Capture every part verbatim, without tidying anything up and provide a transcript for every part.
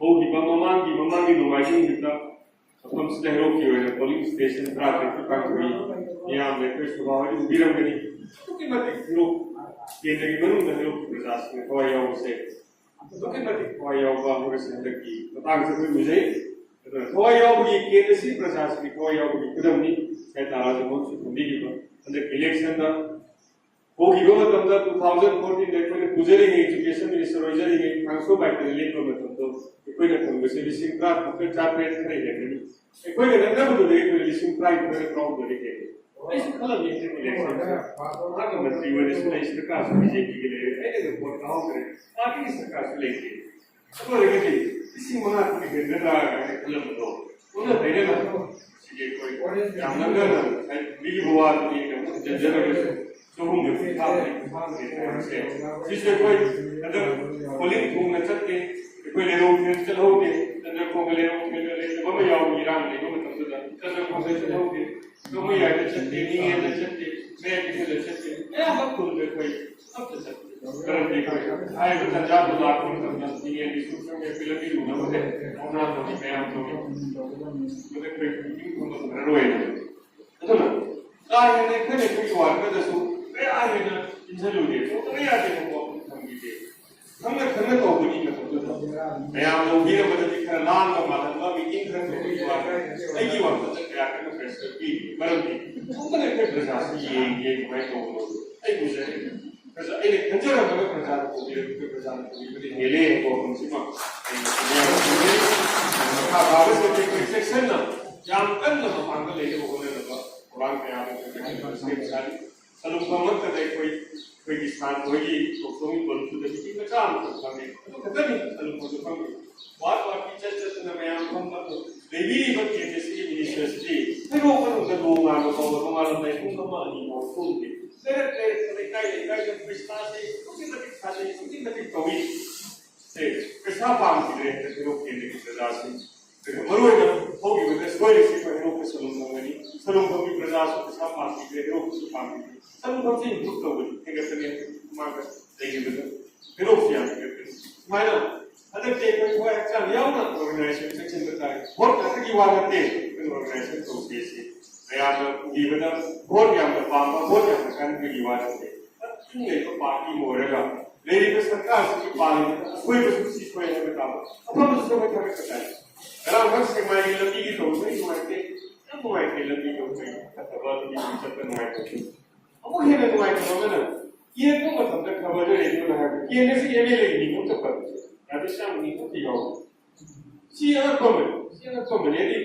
ꯍꯧꯈꯤꯕ ꯃꯃꯥꯡꯒꯤ ꯃꯃꯥꯡꯒꯤ ꯅꯣꯡꯃꯥꯏꯖꯤꯡ ꯅꯨꯃꯤꯠꯇ ꯃꯐꯝꯁꯤꯗ ꯍꯩꯔꯣꯛꯀꯤ ꯑꯣꯏꯅ ꯄꯣꯂꯤꯡ ꯁ꯭ꯇꯦꯁꯟ ꯇꯔꯥꯇꯔꯦꯠꯀꯤ ꯄꯥꯡꯊꯣꯛꯏ꯫ ꯃꯤꯌꯥꯝꯅ ꯑꯩꯈꯣꯏ ꯁꯣꯚꯥ ꯍꯣꯏ ꯎꯕꯤꯔꯝꯒꯅꯤ꯫ ꯑꯗꯨꯛꯀꯤ ꯃꯇꯤꯛ ꯍꯩꯔꯣꯛ ꯀꯦꯟꯗ꯭ꯔꯒꯤ ꯃꯅꯨꯡꯗ ꯍꯩꯔꯣꯛꯀꯤ ꯄ꯭ꯔꯖꯥꯁꯤꯡꯅ ꯊꯋꯥꯏ ꯌꯥꯎꯕꯁꯦ ꯑꯗꯨꯛꯀꯤ ꯃꯇꯤꯛ ꯊꯋꯥꯏ ꯌꯥꯎꯕ ꯍꯥꯏꯕꯁꯤ ꯍꯟꯗꯛꯀꯤ ꯃꯇꯥꯡꯁꯤ ꯑꯩꯈꯣꯏ ꯎꯖꯩ꯫ ꯑꯗꯨꯅ ꯊꯋꯥꯏ ꯌꯥꯎꯕꯒꯤ ꯀꯦꯟꯗ꯭ꯔꯁꯤ ꯄ꯭ꯔꯖꯥꯁꯤꯡꯒꯤ ꯊꯋꯥꯏ ꯌꯥꯎꯕꯒꯤ ꯈꯨꯗꯝꯅꯤ꯫ ꯉꯁꯥꯏ ꯇꯥꯔꯥ ꯖꯃꯣꯟꯁꯨ ꯊꯝꯕꯤꯈꯤꯕ ꯍꯟꯗꯛꯀꯤ ꯏꯂꯦꯛꯁꯟꯗ ꯍꯧꯈꯤꯕ ꯃꯇꯝꯗ two thousand fourteen ꯑꯩꯈꯣꯏꯅ ꯄꯨꯖꯔꯤꯉꯩ, education minister ꯑꯣꯏꯖꯔꯤꯉꯩ, ꯀꯥꯡꯁꯣ ꯕꯥꯏꯇꯅ ꯂꯦꯞꯄ ꯃꯇꯝꯗꯣ ꯑꯩꯈꯣꯏꯅ ꯐꯪꯕꯁꯦ ꯂꯤꯁꯤꯡ ꯇꯔꯥ ꯇꯔꯨꯛ ꯆꯥꯇ꯭ꯔꯦꯠ ꯈꯔ ꯍꯦꯟꯒꯅꯤ꯫ ꯑꯩꯈꯣꯏꯒ ꯅꯛꯅꯕꯗꯨꯗꯒꯤ ꯑꯩꯈꯣꯏꯅ ꯂꯤꯁꯤꯡ ꯇꯔꯥꯅꯤꯊꯣꯏ ꯇꯔꯥꯍꯨꯝꯗꯣꯏꯗ ꯍꯦꯜꯂꯦ꯫ ꯑꯩꯁꯨ ꯈꯜꯂꯝꯃꯤ ꯍꯟꯗꯛ ꯏꯂꯦꯛꯁꯟꯁꯦ ꯃꯍꯥꯛꯅ ꯃꯟꯇ꯭ꯔꯤ ꯑꯣꯏꯅꯁꯨ ꯑꯩ ꯁꯔꯀꯥꯔꯁꯨ ꯕꯤ ꯖꯦ ꯄꯤꯒꯤ ꯂꯩꯔꯦ, ꯑꯩꯅ ꯔꯤꯄꯣꯔꯠ ꯇꯥꯍꯧꯗ꯭ꯔꯦ, ꯄꯥꯔꯇꯤꯒꯤ ꯁꯔꯀꯥꯔꯁꯨ ꯂꯩꯇꯦ꯫ ꯑꯗꯨ ꯑꯣꯏꯔꯒꯗꯤ ꯂꯤꯁꯤꯡ ꯃꯉꯥ ꯇꯔꯨꯛ ꯍꯦꯟꯒꯗ꯭ꯔꯥ ꯍꯥꯏꯅ ꯈꯜꯂꯝꯕꯗꯣ ꯑꯣꯟꯅ ꯇꯩꯅꯅ ꯁꯤꯒꯤ ꯑꯩꯈꯣꯏ ꯌꯥꯝ ꯅꯛꯅꯅ ꯉꯁꯥꯏ ꯄꯤꯔꯤꯕ ꯋꯥꯗꯨꯗꯤ ꯌꯥꯝ ꯍꯟꯖꯤꯟꯖꯔꯒꯁꯨ ꯆꯍꯨꯝꯒ ꯀꯨꯟꯊ꯭ꯔꯥ ꯃꯔꯤ ꯀꯨꯟꯊ꯭ꯔꯥ ꯃꯔꯤ ꯍꯥꯏꯕꯁꯦ ꯁꯤꯁꯨ ꯑꯩꯈꯣꯏ ꯍꯟꯗꯛ ꯄꯣꯂꯤꯡ ꯊꯨꯡꯅ ꯆꯠꯇꯦ, ꯑꯩꯈꯣꯏ ꯂꯩꯔꯣꯡ ꯊꯦꯡ ꯆꯠꯍꯧꯗꯦ꯫ ꯆꯟꯗ꯭ꯔꯈꯣꯡꯗ ꯂꯩꯔꯣꯡ ꯊꯦꯡꯗ ꯂꯩꯇꯕ ꯑꯃ ꯌꯥꯎꯕ ꯏꯔꯥꯡ ꯂꯩꯕ ꯃꯇꯝꯗꯨꯗ ꯆꯟꯗ꯭ꯔꯈꯣꯡꯗ ꯆꯠꯍꯧꯗꯦ꯫ ꯀꯃꯩꯌꯥꯏꯗ ꯆꯠꯇꯦ, ꯅꯤꯡꯉꯦꯟꯗ ꯆꯠꯇꯦ, ꯃꯌꯥꯏ ꯀꯩꯊꯦꯜꯗ ꯆꯠꯇꯦ, ꯑꯌꯥꯝꯕ ꯈꯨꯜꯗ ꯑꯩꯈꯣꯏ ꯑꯃꯠꯇ ꯆꯠꯇꯦ꯫ ꯃꯔꯝꯗꯤ ꯑꯩꯈꯣꯏ ꯍꯥꯏꯔꯤꯕ ꯇꯟꯖꯥꯗꯨ ꯂꯥꯛꯄ ꯃꯇꯝꯗ ꯅꯤꯡꯉꯦꯟꯒꯤ ꯁꯨꯝ ꯁꯨꯝ ꯑꯩꯈꯣꯏ ꯂꯝꯕꯤ ꯎꯅꯕ ꯍꯦꯛ ꯀꯧꯅꯥ ꯇꯧꯔꯤ ꯃꯌꯥꯝ ꯇꯧꯔꯤ꯫ ꯃꯗꯨ ꯑꯩꯈꯣꯏ ꯃꯤꯇꯤꯡ ꯐꯝꯕ ꯐꯪꯉꯔꯣꯏꯅ꯫ ꯑꯗꯨꯅ ꯀꯥ ꯍꯦꯟꯅ ꯑꯩꯈꯣꯏꯅ ꯑꯩꯈꯣꯏꯒꯤ ꯋꯥꯔꯀꯔꯗꯁꯨ ꯀꯌꯥ ꯍꯦꯟꯅ ꯏꯟꯁꯤꯜꯂꯨꯗꯦ, ꯇꯧꯗꯕ ꯌꯥꯗꯦꯕꯀꯣ, ꯊꯝꯈꯤꯗꯦ꯫ ꯈꯪꯅ ꯈꯪꯅ ꯇꯧꯕꯅꯤ ꯃꯇꯝꯗꯨꯗ꯫ ꯃꯌꯥꯝ ꯂꯧꯕꯤꯔꯝꯕꯗꯗꯤ ꯈꯔ ꯂꯥꯡꯕ ꯃꯥꯜꯍꯟꯕ, ꯃꯤꯇꯤꯡ ꯈꯔ ꯇꯧꯕꯒꯤ ꯋꯥꯈꯜ ꯑꯩꯒꯤ ꯋꯥꯈꯜꯗ ꯀꯌꯥ ꯀꯟꯅ ꯄ꯭ꯔꯦꯁꯔ ꯄꯤꯗꯦ꯫ ꯃꯔꯝꯗꯤ ꯈꯪꯕꯅ ꯑꯩꯈꯣꯏ ꯄ꯭ꯔꯖꯥꯁꯤ ꯌꯦꯡꯒꯦ ꯀꯃꯥꯏꯅ ꯇꯧꯕꯅꯣ ꯑꯩ ꯎꯖꯔꯦ꯫ ꯄ꯭ꯔꯖꯥ ꯑꯩꯅ ꯈꯟꯖꯔꯝꯕꯒ ꯄ꯭ꯔꯖꯥꯅ ꯇꯧꯕꯤꯔꯛꯄ, ꯄ꯭ꯔꯖꯥꯅ ꯇꯧꯕꯤꯕꯗꯤ ꯍꯦꯜꯂꯦ ꯍꯥꯏꯕ ꯋꯥꯐꯝꯁꯤꯃ ꯑꯩꯅ ꯊꯝꯖꯔꯝꯕꯅꯤ꯫ ꯃꯈꯥ ꯇꯥꯕꯁꯤꯡꯗꯤ ꯑꯩꯈꯣꯏ ꯆꯦꯛꯁꯤꯟꯅ ꯌꯥꯝ ꯀꯟꯅ ꯃꯄꯥꯟꯗ ꯂꯩꯅꯕ ꯍꯣꯠꯅꯅꯕ ꯊꯧꯔꯥꯡ ꯀꯌꯥ ꯑꯃ ꯑꯩꯈꯣꯏ ꯁꯦꯝ ꯁꯥꯔꯤ꯫ ꯁꯂꯨꯡꯐꯝ ꯃꯛꯇꯗ ꯑꯩꯈꯣꯏ ꯑꯩꯈꯣꯏꯒꯤ ꯁꯥꯟ ꯍꯣꯏꯒꯤ ꯇꯣꯞ ꯇꯣꯞꯄ ꯕꯣꯂꯨꯆꯨꯗ ꯃꯤꯇꯤꯡ ꯃꯆꯥ ꯑꯃꯈꯛ ꯐꯝꯃꯤ꯫ ꯑꯗꯨ ꯈꯛꯇꯅꯤ ꯁꯂꯨꯡꯐꯝꯗ ꯐꯝꯃꯤ꯫ ꯋꯥꯔꯗ ꯋꯥꯔꯗꯀꯤ ꯆꯠ ꯆꯠꯇꯅ ꯃꯌꯥꯝ ꯐꯝꯕ ꯑꯗꯨ ꯂꯩꯕꯤꯔꯤꯕ ꯀꯦꯟꯗ꯭ꯔꯁꯤꯒꯤ ꯃꯤꯅꯤꯁꯇꯔꯁꯤꯗꯤ ꯍꯩꯔꯣꯛ ꯃꯅꯨꯡꯗ ꯅꯣꯡꯉꯥꯟꯕ ꯐꯥꯎꯕ ꯅꯣꯡꯉꯥꯜꯂꯝꯗꯥꯏ ꯄꯨꯡ ꯑꯃ ꯑꯅꯤ ꯐꯥꯎ ꯇꯨꯝꯗꯦ꯫ ꯂꯩꯔꯛ ꯂꯩꯔꯛꯇ ꯂꯩꯀꯥꯏ ꯂꯩꯀꯥꯏꯗ ꯄꯩꯁꯥꯁꯦ ꯑꯗꯨꯛꯀꯤ ꯃꯇꯤꯛ ꯊꯥꯗꯩ, ꯑꯗꯨꯛꯀꯤ ꯃꯇꯤꯛ ꯇꯧꯏ꯫ ꯁꯦ, ꯄꯩꯁꯥ ꯄꯥꯝꯈꯤꯗ꯭ꯔꯦ ꯍꯟꯗꯛ ꯍꯩꯔꯣꯛ ꯀꯦꯟꯗ꯭ꯔꯒꯤ ꯄ꯭ꯔꯖꯥꯁꯤꯡ꯫ ꯃꯔꯨꯑꯣꯏꯅ ꯍꯧꯈꯤꯕꯗ ꯁꯣꯏꯔꯤꯁꯤ ꯑꯩꯈꯣꯏ ꯍꯩꯔꯣꯛꯇ ꯁꯂꯨꯡꯐꯝꯒꯅꯤ꯫ ꯁꯂꯨꯡꯐꯝꯒꯤ ꯄ꯭ꯔꯖꯥꯁꯨ ꯄꯩꯁꯥ ꯄꯥꯝꯈꯤꯗ꯭ꯔꯦ, ꯍꯩꯔꯣꯛꯇꯁꯨ ꯄꯥꯝꯈꯤꯗ꯭ꯔꯦ꯫ ꯁꯂꯨꯡꯐꯝꯁꯤ ꯏꯝꯄ꯭ꯔꯨꯚ ꯇꯧꯒꯅꯤ, ꯍꯦꯟꯒꯠꯀꯅꯤ꯫ ꯃꯃꯥꯡꯗ ꯂꯩꯈꯤꯕꯗ ꯍꯩꯔꯣꯛꯁꯨ ꯌꯥꯝ ꯍꯦꯟꯒꯠꯀꯅꯤ꯫ ꯁꯨꯃꯥꯏꯅ ꯍꯟꯗꯛꯇꯤ ꯑꯩꯈꯣꯏ ꯊꯋꯥꯏ ꯍꯛꯆꯥꯡ ꯌꯥꯎ ꯑꯣꯔꯒꯅꯥꯏꯖꯦꯁꯟ ꯆꯪꯁꯤꯟꯕ ꯇꯥꯏ꯫ ꯚꯣꯠ ꯈꯛꯇꯒꯤ ꯋꯥ ꯅꯠꯇꯦ꯫ ꯑꯩꯈꯣꯏꯅ ꯑꯣꯔꯒꯅꯥꯏꯖꯦꯁꯟ ꯇꯧꯁꯦ ꯁꯤ ꯃꯌꯥꯝꯅ ꯎꯕꯤꯕꯗ ꯚꯣꯠ ꯌꯥꯝꯅ ꯄꯥꯝꯕ, ꯚꯣꯠ ꯌꯥꯝꯅ ꯀꯟꯕꯒꯤ ꯋꯥ ꯅꯠꯇꯦ꯫ ꯃꯇꯨꯡ ꯂꯩꯕ ꯄꯥꯔꯇꯤ ꯑꯃ ꯑꯣꯏꯔꯒ ꯂꯩꯔꯤꯕ ꯁꯔꯀꯥꯔꯁꯤꯒꯤ ꯄꯥꯜꯂꯤꯕ ꯑꯁꯣꯏꯕꯁꯨ ꯁꯤ ꯁꯣꯏ ꯍꯥꯏꯕ ꯇꯥꯕ꯫ ꯑꯐꯕꯁꯨ ꯁꯣꯏ ꯊꯥꯒꯠꯄ ꯇꯥꯏ꯫ ꯉꯔꯥꯡ ꯁꯦꯛꯃꯥꯏꯒꯤ ꯂꯝꯕꯤꯒꯤ ꯇꯧꯕ ꯅꯨꯡꯉꯥꯏꯇꯦ, ꯌꯥꯝ ꯅꯨꯡꯉꯥꯏꯇꯦ꯫ ꯂꯝꯕꯤꯗꯣ ꯑꯩꯈꯣꯏ ꯐꯠꯇꯕ, ꯂꯝꯕꯤ ꯆꯠꯄ ꯅꯨꯡꯉꯥꯏꯇꯕ꯫ ꯑꯃꯨꯛ ꯍꯦꯟꯅ ꯅꯨꯡꯉꯥꯏꯇꯕ ꯑꯃꯅ ꯌꯦꯡꯕ ꯃꯇꯝꯗ ꯈꯕꯔꯗ ꯂꯩꯗꯨꯅ ꯍꯥꯏꯕ ꯀꯦꯟꯗ꯭ꯔꯁꯤ ꯑꯦꯝ ꯑꯦꯜ ꯑꯦꯒꯤ ꯃꯤꯡ ꯑꯃꯇ ꯄꯟꯗꯦ, ꯔꯥꯙꯦꯁ꯭ꯌꯥꯝꯒꯤ ꯃꯤꯡ ꯑꯃꯇ ꯌꯥꯎꯗꯦ꯫ ꯁꯤ ꯑꯉꯛꯄ ꯑꯃꯅꯤ, ꯁꯤ ꯑꯉꯛꯄ ꯑꯃꯅꯤ꯫ ꯍꯥꯏꯗꯤ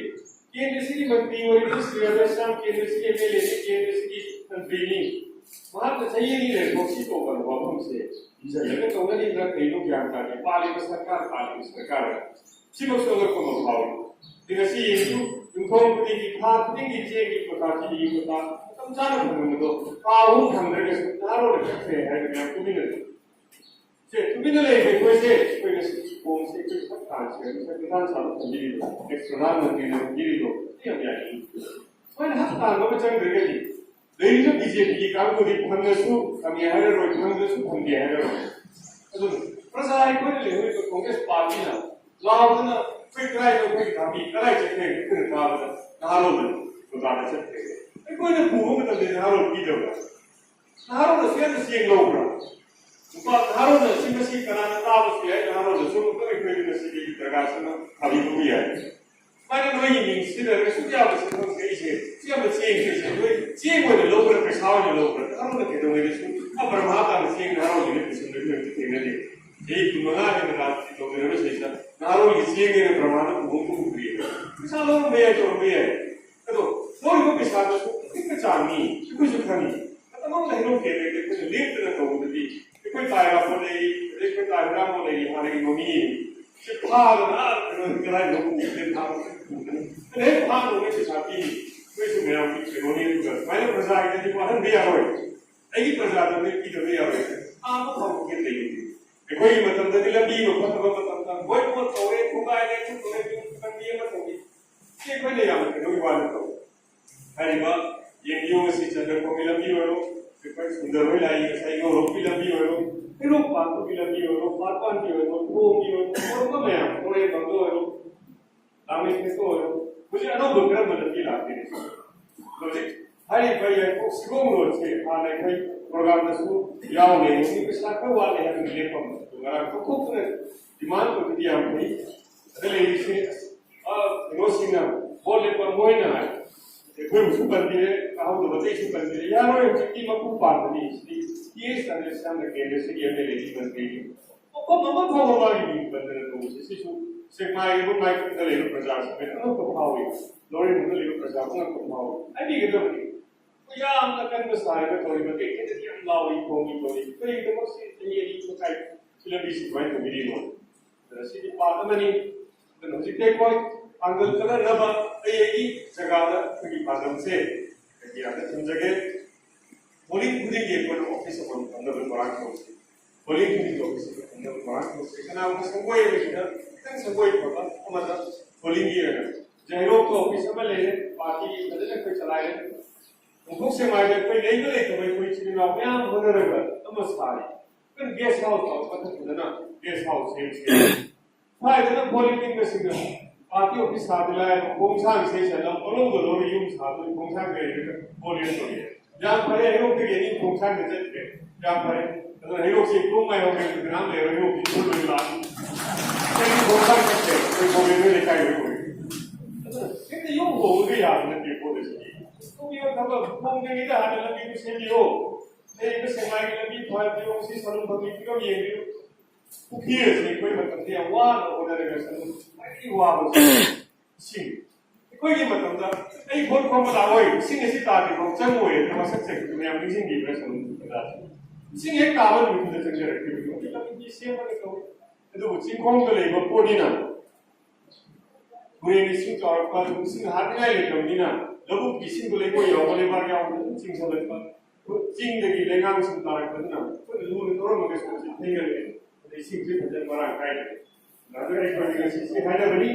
ꯀꯦꯟꯗ꯭ꯔꯁꯤꯒꯤ ꯃꯟꯇ꯭ꯔꯤ ꯑꯣꯏꯔꯤꯕ ꯁ꯭ꯔꯤ ꯔꯥꯙꯦꯁ꯭ꯌꯥꯝ, ꯀꯦꯟꯗ꯭ꯔꯁꯤꯒꯤ ꯑꯦꯝ ꯑꯦꯜ ꯑꯦꯅꯤ, ꯀꯦꯟꯗ꯭ꯔꯁꯤꯒꯤ ꯃꯟꯇ꯭ꯔꯤꯅꯤ, ꯃꯍꯥꯛꯅ ꯆꯍꯤ ꯑꯅꯤ ꯂꯩꯔꯐꯥꯎ ꯁꯤ ꯇꯧꯕ ꯋꯥꯐꯝꯁꯦ ꯏꯟꯁꯤꯜꯂꯒ ꯇꯧꯅꯔꯤꯕ꯭ꯔꯥ ꯀꯩꯅꯣ ꯒ꯭ꯌꯥꯟ ꯇꯥꯗꯦ꯫ ꯄꯥꯜꯂꯤꯕ ꯁꯔꯀꯥꯔ, ꯄꯥꯜꯂꯤꯕ ꯁꯔꯀꯥꯔ ꯁꯤꯃꯛꯁꯨ ꯑꯉꯛꯄ ꯑꯃ ꯐꯥꯎꯏ꯫ ꯑꯗꯨ ꯉꯁꯤ ꯌꯦꯡꯁꯨ ꯌꯨꯝꯊꯣꯡ ꯈꯨꯗꯤꯡꯒꯤ, ꯊꯥ ꯈꯨꯗꯤꯡꯒꯤ ꯆꯦꯡꯒꯤ ꯀꯣꯇꯥ, ꯆꯤꯅꯤꯒꯤ ꯀꯣꯇꯥ ꯃꯇꯝ ꯆꯥꯅ ꯐꯪꯂꯝꯕꯗꯣ ꯊꯥ ꯑꯍꯨꯝ ꯐꯪꯗ꯭ꯔꯒꯁꯨ ꯅꯍꯥꯔꯣꯟꯅ ꯆꯠꯈ꯭ꯔꯦ ꯍꯥꯏꯔꯒ ꯃꯌꯥꯝ ꯇꯨꯃꯤꯟꯅ ꯂꯩ꯫ ꯁꯦ, ꯇꯨꯃꯤꯟꯅ ꯂꯩꯕ ꯑꯩꯈꯣꯏꯁꯦ, ꯑꯩꯈꯣꯏ ꯉꯁꯤ ꯈꯣꯡꯁꯦ ꯑꯩꯈꯣꯏ ꯁꯛ ꯊꯥꯟꯁꯦ, ꯃꯁꯛ ꯃꯤꯊꯥꯟ ꯁꯥꯕ ꯊꯝꯕꯤꯔꯤꯗꯣ, ꯑꯦꯛꯁ ꯄ꯭ꯔꯙꯥꯟ ꯃꯟꯇ꯭ꯔꯤꯅ ꯊꯝꯕꯤꯔꯤꯗꯣ, ꯁꯤ ꯌꯥꯝ ꯌꯥꯅꯤꯡꯉꯤ꯫ ꯁꯨꯃꯥꯏꯅ ꯍꯛ ꯇꯥꯟꯕ ꯑꯃ ꯆꯪꯗ꯭ꯔꯒꯗꯤ ꯂꯩꯔꯤꯕ ꯕꯤ ꯖꯦ ꯄꯤꯒꯤ ꯀꯥꯡꯕꯨꯗꯤ ꯐꯪꯉꯁꯨ ꯐꯪꯉꯦ ꯍꯥꯏꯔꯔꯣꯏ, ꯐꯪꯗ꯭ꯔꯁꯨ ꯐꯪꯗꯦ ꯍꯥꯏꯔꯔꯣꯏ꯫ ꯑꯗꯨꯅ ꯄ꯭ꯔꯖꯥ ꯑꯩꯈꯣꯏꯅ ꯂꯩꯍꯧꯔꯤꯕ ꯀꯣꯡꯒ꯭ꯔꯦꯁ ꯄꯥꯔꯇꯤꯅ ꯂꯥꯎꯗꯅ ꯑꯩꯈꯣꯏ ꯀꯗꯥꯏꯗ ꯑꯩꯈꯣꯏꯒꯤ ꯊꯥꯕꯤ ꯀꯗꯥꯏ ꯆꯠꯈ꯭ꯔꯦ? ꯑꯩꯈꯣꯏꯅ ꯇꯥꯕꯗ ꯅꯍꯥꯔꯣꯜꯅ ꯕꯖꯥꯔꯗ ꯆꯠꯈ꯭ꯔꯦ꯫ ꯑꯩꯈꯣꯏꯅ ꯄꯨꯕ ꯃꯇꯝꯗ ꯅꯍꯥꯔꯣꯜ ꯄꯤꯗꯕ꯭ꯔꯥ? ꯅꯍꯥꯔꯣꯜꯅꯁꯨ ꯌꯥꯝꯅ ꯆꯦꯡ ꯂꯧꯕ꯭ꯔꯥ? ꯅꯨꯄꯥ ꯅꯍꯥꯔꯣꯜꯅ ꯁꯤ ꯃꯁꯤ ꯀꯅꯥꯅ ꯇꯥꯕꯁꯨ ꯌꯥꯏ, ꯅꯍꯥꯔꯣꯜꯅꯁꯨ ꯑꯃꯨꯛꯇ ꯑꯩꯈꯣꯏꯒꯤ ꯉꯁꯤꯗꯤ ꯗꯔꯀꯥꯔ ꯁꯨꯅ ꯊꯥꯕꯤꯕꯕꯨ ꯌꯥꯏ꯫ ꯁꯨꯃꯥꯏꯅ ꯅꯣꯏꯒꯤ ꯃꯤꯡ ꯁꯤꯖꯤꯟꯅꯔꯒ ꯁꯨꯛ ꯌꯥꯕ ꯁꯦꯟꯐꯝꯁꯦ ꯑꯩꯁꯦ ꯁꯤ ꯌꯥꯝꯅ ꯆꯦꯡꯁꯦ ꯅꯣꯏ ꯆꯦꯡ ꯑꯣꯏꯅ ꯂꯧꯕ꯭ꯔꯥ, ꯄꯩꯁꯥ ꯑꯣꯏꯅ ꯂꯧꯕ꯭ꯔꯥ? ꯅꯍꯥꯔꯣꯜꯅ ꯀꯩꯗꯧꯉꯩꯗꯁꯨ ꯑ ꯕ꯭ꯔꯍ꯭ꯃꯥ ꯇꯥꯅ ꯆꯦꯡ ꯅꯍꯥꯔꯣꯜꯒꯤ ꯃꯤꯠꯇ ꯁꯨꯝ ꯂꯣꯏꯅꯃꯛꯇꯤ ꯊꯦꯡꯅꯗꯦ꯫ ꯆꯍꯤ ꯀꯨꯟꯃꯉꯥ ꯍꯦꯟꯅ ꯔꯥꯖꯅꯤꯇꯤ ꯇꯧꯖꯔꯕꯁꯤꯗ ꯅꯍꯥꯔꯣꯜꯒꯤ ꯆꯦꯡꯅꯦꯅ ꯕ꯭ꯔꯍ꯭ꯃꯥꯅ ꯄꯨꯕ ꯑꯃ ꯄꯨꯈ꯭ꯔꯤꯑꯕ꯫ ꯄꯩꯁꯥ ꯂꯧꯔꯝꯕ ꯌꯥꯏ, ꯇꯧꯔꯝꯕ ꯌꯥꯏ꯫ ꯑꯗꯣ ꯂꯧꯔꯤꯕ ꯄꯩꯁꯥꯗꯨꯁꯨ ꯑꯄꯤꯛꯄ ꯆꯥꯡꯅꯤ, ꯑꯩꯈꯣꯏꯁꯨ ꯈꯪꯉꯤ꯫ ꯃꯇꯝ ꯑꯃꯗ ꯍꯩꯅꯧ ꯀꯦꯟꯗ꯭ꯔꯒꯤ ꯑꯩꯈꯣꯏꯅ ꯂꯦꯞꯇꯅ ꯇꯧꯕꯗꯗꯤ ꯑꯩꯈꯣꯏ ꯇꯥꯏ ꯔꯥꯐꯣ ꯂꯩꯔꯤ, ꯑꯗꯩ ꯑꯩꯈꯣꯏ ꯇꯥꯏ ꯍꯨꯔꯥꯃꯣ ꯂꯩꯔꯤ, ꯍꯥꯟꯅꯒꯤ ꯃꯃꯤ ꯁꯤ ꯐꯥꯗꯅ ꯀꯩꯅꯣ ꯀꯗꯥꯏꯗꯅꯣ ꯄꯨꯈ꯭ꯔꯦ, ꯊꯥꯕ ꯄꯨꯈ꯭ꯔꯦ꯫ ꯑꯗꯩ ꯐꯥꯗꯧꯕꯒꯤ ꯄꯩꯁꯥ ꯄꯤꯔꯤ, ꯑꯩꯈꯣꯏꯁꯨ ꯃꯌꯥꯝꯒꯤ ꯀꯩꯅꯣꯅꯤ꯫ ꯑꯗꯨꯒ ꯁꯨꯃꯥꯏꯅ ꯄ꯭ꯔꯖꯥꯒꯤꯗꯗꯤ ꯋꯥꯍꯟꯕ ꯌꯥꯔꯣꯏ꯫ ꯑꯩꯒꯤ ꯄ꯭ꯔꯖꯥꯗ ꯅꯣꯏ ꯄꯤꯗꯕ ꯌꯥꯔꯣꯏ꯫ ꯑꯥ ꯃꯐꯝ ꯑꯃ ꯂꯩꯔꯤ꯫ ꯑꯩꯈꯣꯏꯒꯤ ꯃꯇꯝꯗꯗꯤ ꯂꯝꯕꯤ ꯑꯃ ꯐꯠꯇꯕ ꯃꯇꯝꯗ ꯕꯣꯏꯀꯣꯠ ꯇꯧꯔꯦ, ꯊꯨꯒꯥꯏꯔꯦ, ꯊꯨꯒꯥꯏꯔꯦ, ꯂꯝꯕꯤ ꯑꯃ ꯇꯧꯏ꯫ ꯁꯤ ꯑꯩꯈꯣꯏꯅ ꯌꯥꯝꯅ ꯀꯩꯅꯣꯒꯤ ꯋꯥ ꯅꯠꯇꯕ꯫ ꯍꯥꯏꯔꯤꯕ ꯑꯦꯝ ꯌꯨ ꯑꯁꯤ ꯆꯟꯗ꯭ꯔꯈꯣꯡꯒꯤ ꯂꯝꯕꯤ ꯑꯣꯏꯔꯣ, ꯑꯩꯈꯣꯏ ꯁꯨꯟꯗꯔ ꯍꯣꯏ ꯂꯥꯛꯏ ꯉꯁꯥꯏ ꯉꯧꯔꯣꯛꯀꯤ ꯂꯝꯕꯤ ꯑꯣꯏꯔꯣ, ꯍꯩꯔꯣꯛ ꯄꯥꯟꯕꯒꯤ ꯂꯝꯕꯤ ꯑꯣꯏꯔꯣ, ꯄꯥꯠꯄꯥꯟꯒꯤ ꯑꯣꯏꯔꯣ, ꯊꯣꯡꯒꯤ ꯑꯣꯏꯔꯣ, ꯑꯇꯣꯞꯄ ꯃꯌꯥꯝ ꯄꯣꯔꯦꯟꯕꯝꯗ ꯑꯣꯏꯔꯣ, ꯂꯥꯛꯂꯤꯕ ꯍꯧꯖꯤꯛ ꯑꯅꯧꯕ ꯀꯔꯝꯕ ꯂꯝꯕꯤ ꯂꯥꯛꯇꯦ? ꯍꯧꯖꯤꯛ ꯍꯥꯏꯔꯤꯕ ꯌꯥꯏꯄꯣꯛ ꯁꯤꯒꯣꯡ ꯔꯣꯗꯁꯦ ꯍꯥꯟꯅ ꯑꯩꯈꯣꯏ ꯄ꯭ꯔꯣꯒ꯭ꯔꯥꯝꯗꯁꯨ ꯌꯥꯎꯔꯦ, ꯍꯧꯖꯤꯛ ꯄꯩꯁꯥ ꯈꯔ ꯋꯥꯠꯂꯦ ꯍꯥꯏꯕꯒꯤ ꯂꯦꯞꯄ ꯑꯃ ꯉꯔꯥꯡ ꯊꯣꯛꯊꯣꯛꯇꯅ ꯗꯤꯃꯥꯟ ꯇꯧꯕꯗꯤ ꯌꯥꯝ ꯐꯩ꯫ ꯑꯗ ꯂꯩꯔꯤꯁꯦ, ꯑ, ꯀꯩꯅꯣꯁꯤꯡꯅ ꯚꯣꯠ ꯂꯦꯞꯄ ꯃꯣꯏꯅ ꯍꯥꯏ, ꯑꯩꯈꯣꯏꯕꯨꯁꯨ ꯄꯟꯕꯤꯔꯦ, ꯇꯥꯍꯧꯗꯕ ꯑꯇꯩꯁꯨ ꯄꯟꯕꯤꯔꯦ꯫ ꯌꯥꯔꯣꯏ, ꯍꯧꯖꯤꯛꯇꯤ ꯃꯄꯨꯡ ꯄꯥꯟꯕꯅꯤ꯫ ꯁꯤꯗꯤ ꯇꯤ ꯑꯦꯁ ꯔꯥꯙꯦꯁ꯭ꯌꯥꯝꯅ ꯀꯦꯟꯗ꯭ꯔꯁꯤꯒꯤ ꯑꯦꯝ ꯑꯦꯜ ꯑꯦꯒꯤ ꯃꯟꯇ꯭ꯔꯤꯒꯤ ꯃꯐꯝ ꯑꯃ ꯐꯥꯎꯕ ꯃꯥꯒꯤ ꯃꯤꯡ ꯄꯟꯗꯅ ꯇꯧꯕꯁꯦ, ꯁꯤꯁꯨ ꯁꯦꯛꯃꯥꯏꯒꯤ ꯃꯥꯏꯀꯩꯗ ꯂꯩꯕ ꯄ꯭ꯔꯖꯥꯁꯤꯡꯅ ꯑꯉꯛꯄ ꯐꯥꯎꯏ, ꯂꯧꯔꯦꯝꯕꯝꯗ ꯂꯩꯕ ꯄ꯭ꯔꯖꯥ ꯑꯉꯛꯄ ꯐꯥꯎꯏ꯫ ꯍꯥꯏꯕꯤꯒꯗꯕꯅꯤ, ꯑꯩꯈꯣꯏ ꯌꯥꯝꯅ ꯀꯟꯕ ꯁꯥꯔꯤꯕ ꯇꯧꯔꯤꯕ ꯀꯩ ꯀꯩꯗꯗꯤ ꯌꯥꯝ ꯂꯥꯎꯏ ꯈꯣꯡꯏ ꯇꯧꯔꯤ꯫ ꯀꯔꯤꯒꯤꯗꯃꯛ ꯁꯤ ꯆꯍꯤ ꯑꯅꯤ ꯃꯈꯥꯏ ꯁꯤ ꯂꯝꯕꯤꯁꯤ ꯀꯃꯥꯏꯅ ꯇꯧꯕꯤꯔꯤꯅꯣ? ꯑꯗꯨꯅ ꯁꯤꯗꯤ ꯄꯥꯔꯠ ꯑꯃꯅꯤ꯫ ꯑꯗꯨꯅ ꯍꯧꯖꯤꯛꯇꯤ ꯑꯩꯈꯣꯏ ꯄꯥꯡꯒꯜ ꯀꯜꯍꯟꯅꯕ ꯑꯩ ꯑꯩꯒꯤ ꯖꯒꯥꯗ ꯑꯩꯈꯣꯏꯒꯤ ꯄꯥꯟꯗꯝꯁꯦ ꯑꯩꯒꯤ ꯊꯝꯖꯒꯦ꯫ ꯄꯣꯂꯤꯡ ꯈꯨꯗꯤꯡꯒꯤ ꯑꯩꯈꯣꯏꯅ ꯑꯣꯐꯤꯁ ꯑꯃꯃꯝ ꯊꯝꯅꯕ ꯊꯧꯔꯥꯡ ꯇꯧꯁꯤ꯫ ꯄꯣꯂꯤꯡ ꯈꯨꯗꯤꯡꯒꯤ ꯑꯣꯐꯤꯁ ꯑꯃ ꯊꯝꯅꯕ ꯊꯧꯔꯥꯡ ꯇꯧꯁꯤ꯫ ꯀꯅꯥꯒꯨꯝꯕ ꯁꯪꯒꯣꯏ ꯑꯃꯁꯤꯗ ꯈꯤꯇꯪ ꯁꯪꯒꯣꯏ ꯐꯕ ꯑꯃꯗ ꯄꯣꯂꯤꯡꯒꯤ ꯑꯣꯏꯅ ꯖꯩꯔꯣꯛꯇ ꯑꯣꯐꯤꯁ ꯑꯃ ꯂꯩꯔꯦ, ꯄꯥꯔꯇꯤꯒꯤ ꯐꯖꯅ ꯑꯩꯈꯣꯏ ꯆꯂꯥꯏꯔꯦ꯫ ꯅꯣꯡꯄꯣꯛ ꯁꯦꯛꯃꯥꯏꯗ ꯑꯩꯈꯣꯏ ꯂꯩꯕ ꯂꯩꯇꯕ ꯑꯩꯈꯣꯏ ꯏꯆꯤꯜ ꯏꯅꯥꯎ ꯃꯌꯥꯝ ꯍꯣꯠꯅꯔꯒ ꯑꯃ ꯁꯥꯔꯤ꯫ ꯑꯩꯈꯣꯏꯅ ꯒꯦꯁ ꯍꯥꯎꯁ ꯐꯥꯎ ꯃꯊꯛ ꯐꯖꯅ ꯒꯦꯁ ꯍꯥꯎꯁ ꯁꯦꯝꯁꯤ꯫ ꯁ꯭ꯋꯥꯏꯗꯅ ꯄꯣꯂꯤꯡ ꯂꯤꯡꯕꯁꯤꯡꯅ ꯄꯥꯔꯇꯤ ꯑꯣꯐꯤꯁ ꯁꯥꯕ ꯂꯥꯏꯔꯕ, ꯈꯣꯡꯁꯥꯡꯁꯦ ꯆꯠꯂꯝ ꯄꯣꯠꯂꯧꯗ ꯂꯧꯔ ꯌꯨꯝ ꯁꯥꯕꯒꯤ ꯈꯣꯡꯁꯥꯡ ꯂꯩꯔꯒ ꯄꯣꯂꯤꯡ ꯇꯧꯔꯤ꯫ ꯌꯥꯝ ꯐꯔꯦ, ꯍꯩꯔꯣꯛꯇꯒꯤ ꯑꯅꯤ ꯈꯣꯡꯁꯥꯡꯗ ꯆꯠꯈ꯭ꯔꯦ꯫ ꯌꯥꯝ ꯐꯔꯦ꯫ ꯑꯗꯨꯅ ꯍꯩꯔꯣꯛꯁꯤ ꯈꯣꯡ ꯉꯥꯏꯍꯧꯔꯦ, ꯀꯅꯥꯝ ꯂꯩꯔꯣꯏ, ꯍꯩꯔꯣꯛꯇꯤ ꯄꯣꯠ ꯂꯣꯏ ꯂꯥꯛꯑꯅꯤ꯫ ꯑꯩꯒꯤ ꯈꯣꯡꯁꯥꯡ ꯆꯠꯈ꯭ꯔꯦ, ꯑꯩꯈꯣꯏ ꯒꯣꯕꯤꯟꯗ ꯂꯩꯀꯥꯏ ꯑꯣꯏ ꯑꯣꯏ꯫ ꯑꯗꯨꯅ ꯍꯦꯛꯇ ꯌꯨꯝ ꯍꯣꯡꯕꯒ ꯌꯥꯕ ꯅꯠꯇꯦ ꯄꯣꯠ ꯑꯁꯤꯗꯤ꯫ ꯇꯧꯕꯤꯌꯣ ꯊꯕꯛ, ꯍꯣꯡꯗ꯭ꯔꯤꯉꯩꯗ ꯍꯥꯟꯅ ꯂꯝꯕꯤꯗꯨ ꯁꯦꯝꯕꯤꯌꯣ꯫ ꯂꯩꯔꯤꯕ ꯁꯦꯛꯃꯥꯏꯒꯤ ꯂꯝꯕꯤ ꯐꯍꯟꯕꯤꯌꯣ, ꯁꯤ ꯁꯂꯨꯡ ꯐꯝꯕꯤ ꯐꯤꯕꯝ ꯌꯦꯡꯕꯤꯌꯨ꯫ ꯄꯨꯈ꯭ꯔꯤ ꯑꯁꯤ ꯑꯩꯈꯣꯏ ꯃꯇꯝꯗ ꯌꯥꯝ ꯋꯥꯅ ꯍꯣꯠꯅꯔꯒ ꯆꯠꯂꯨ꯫ ꯈ꯭ꯋꯥꯏꯗꯒꯤ ꯋꯥꯕꯁꯤ ꯏꯁꯤꯡ꯫ ꯑꯩꯈꯣꯏꯒꯤ ꯃꯇꯝꯗ ꯑꯩ ꯚꯣꯠ ꯈꯣꯝꯕ ꯂꯥꯛꯑꯣꯏ, ꯏꯁꯤꯡ ꯑꯁꯤ ꯇꯥꯗ꯭ꯔꯤꯐꯥꯎ ꯆꯪꯉꯣꯏ ꯍꯥꯏꯅ ꯋꯥꯁꯛꯆꯈꯤꯕꯗꯨ ꯃꯌꯥꯝ ꯅꯤꯡꯁꯤꯡꯕꯤꯕ꯭ꯔꯥ? ꯁꯣꯝ ꯏꯁꯤꯡ ꯍꯦꯛ ꯇꯥꯕ ꯅꯨꯃꯤꯠꯇꯨꯗ ꯆꯪꯖꯔꯛꯈꯤꯕꯅꯤ꯫ ꯍꯧꯖꯤꯛ ꯂꯝꯕꯤ ꯁꯦꯝꯕꯅ ꯇꯧ-, ꯑꯗꯨꯕꯨ ꯆꯤꯡꯈꯣꯡꯗ ꯂꯩꯕ ꯄꯣꯠꯅꯤꯅ ꯇꯨꯔꯦꯟ ꯏꯁꯤꯡ ꯆꯥꯎꯔꯛꯄ, ꯏꯁꯤꯡ ꯍꯥꯠꯅꯤꯡꯉꯥꯏ ꯂꯩꯇꯕꯅꯤꯅ ꯂꯧꯕꯨꯛꯀꯤ ꯏꯁꯤꯡꯗꯣ ꯂꯩꯉꯣꯏ ꯌꯥꯎꯕ ꯂꯩꯕꯥꯛ ꯌꯥꯎꯕꯗ ꯑꯗꯨꯝ ꯆꯤꯡꯁꯤꯜꯂꯛꯄ꯫ ꯆꯤꯡꯗꯒꯤ ꯂꯩꯉꯥꯡꯁꯤꯡ ꯇꯥꯔꯛꯄꯗꯨꯅ ꯑꯩꯈꯣꯏꯅ ꯂꯨꯅ ꯇꯧꯔꯝꯕ ꯀꯩꯁꯨ ꯊꯦꯡꯅꯔꯦ꯫ ꯑꯗꯩ ꯏꯁꯤꯡꯁꯨ ꯐꯖꯅ ꯃꯔꯥꯡ ꯀꯥꯏꯅ ꯂꯩ꯫ ꯑꯗꯨꯅ ꯑꯩꯈꯣꯏꯅ ꯉꯁꯤꯁꯦ ꯍꯥꯏꯅꯕꯅꯤ,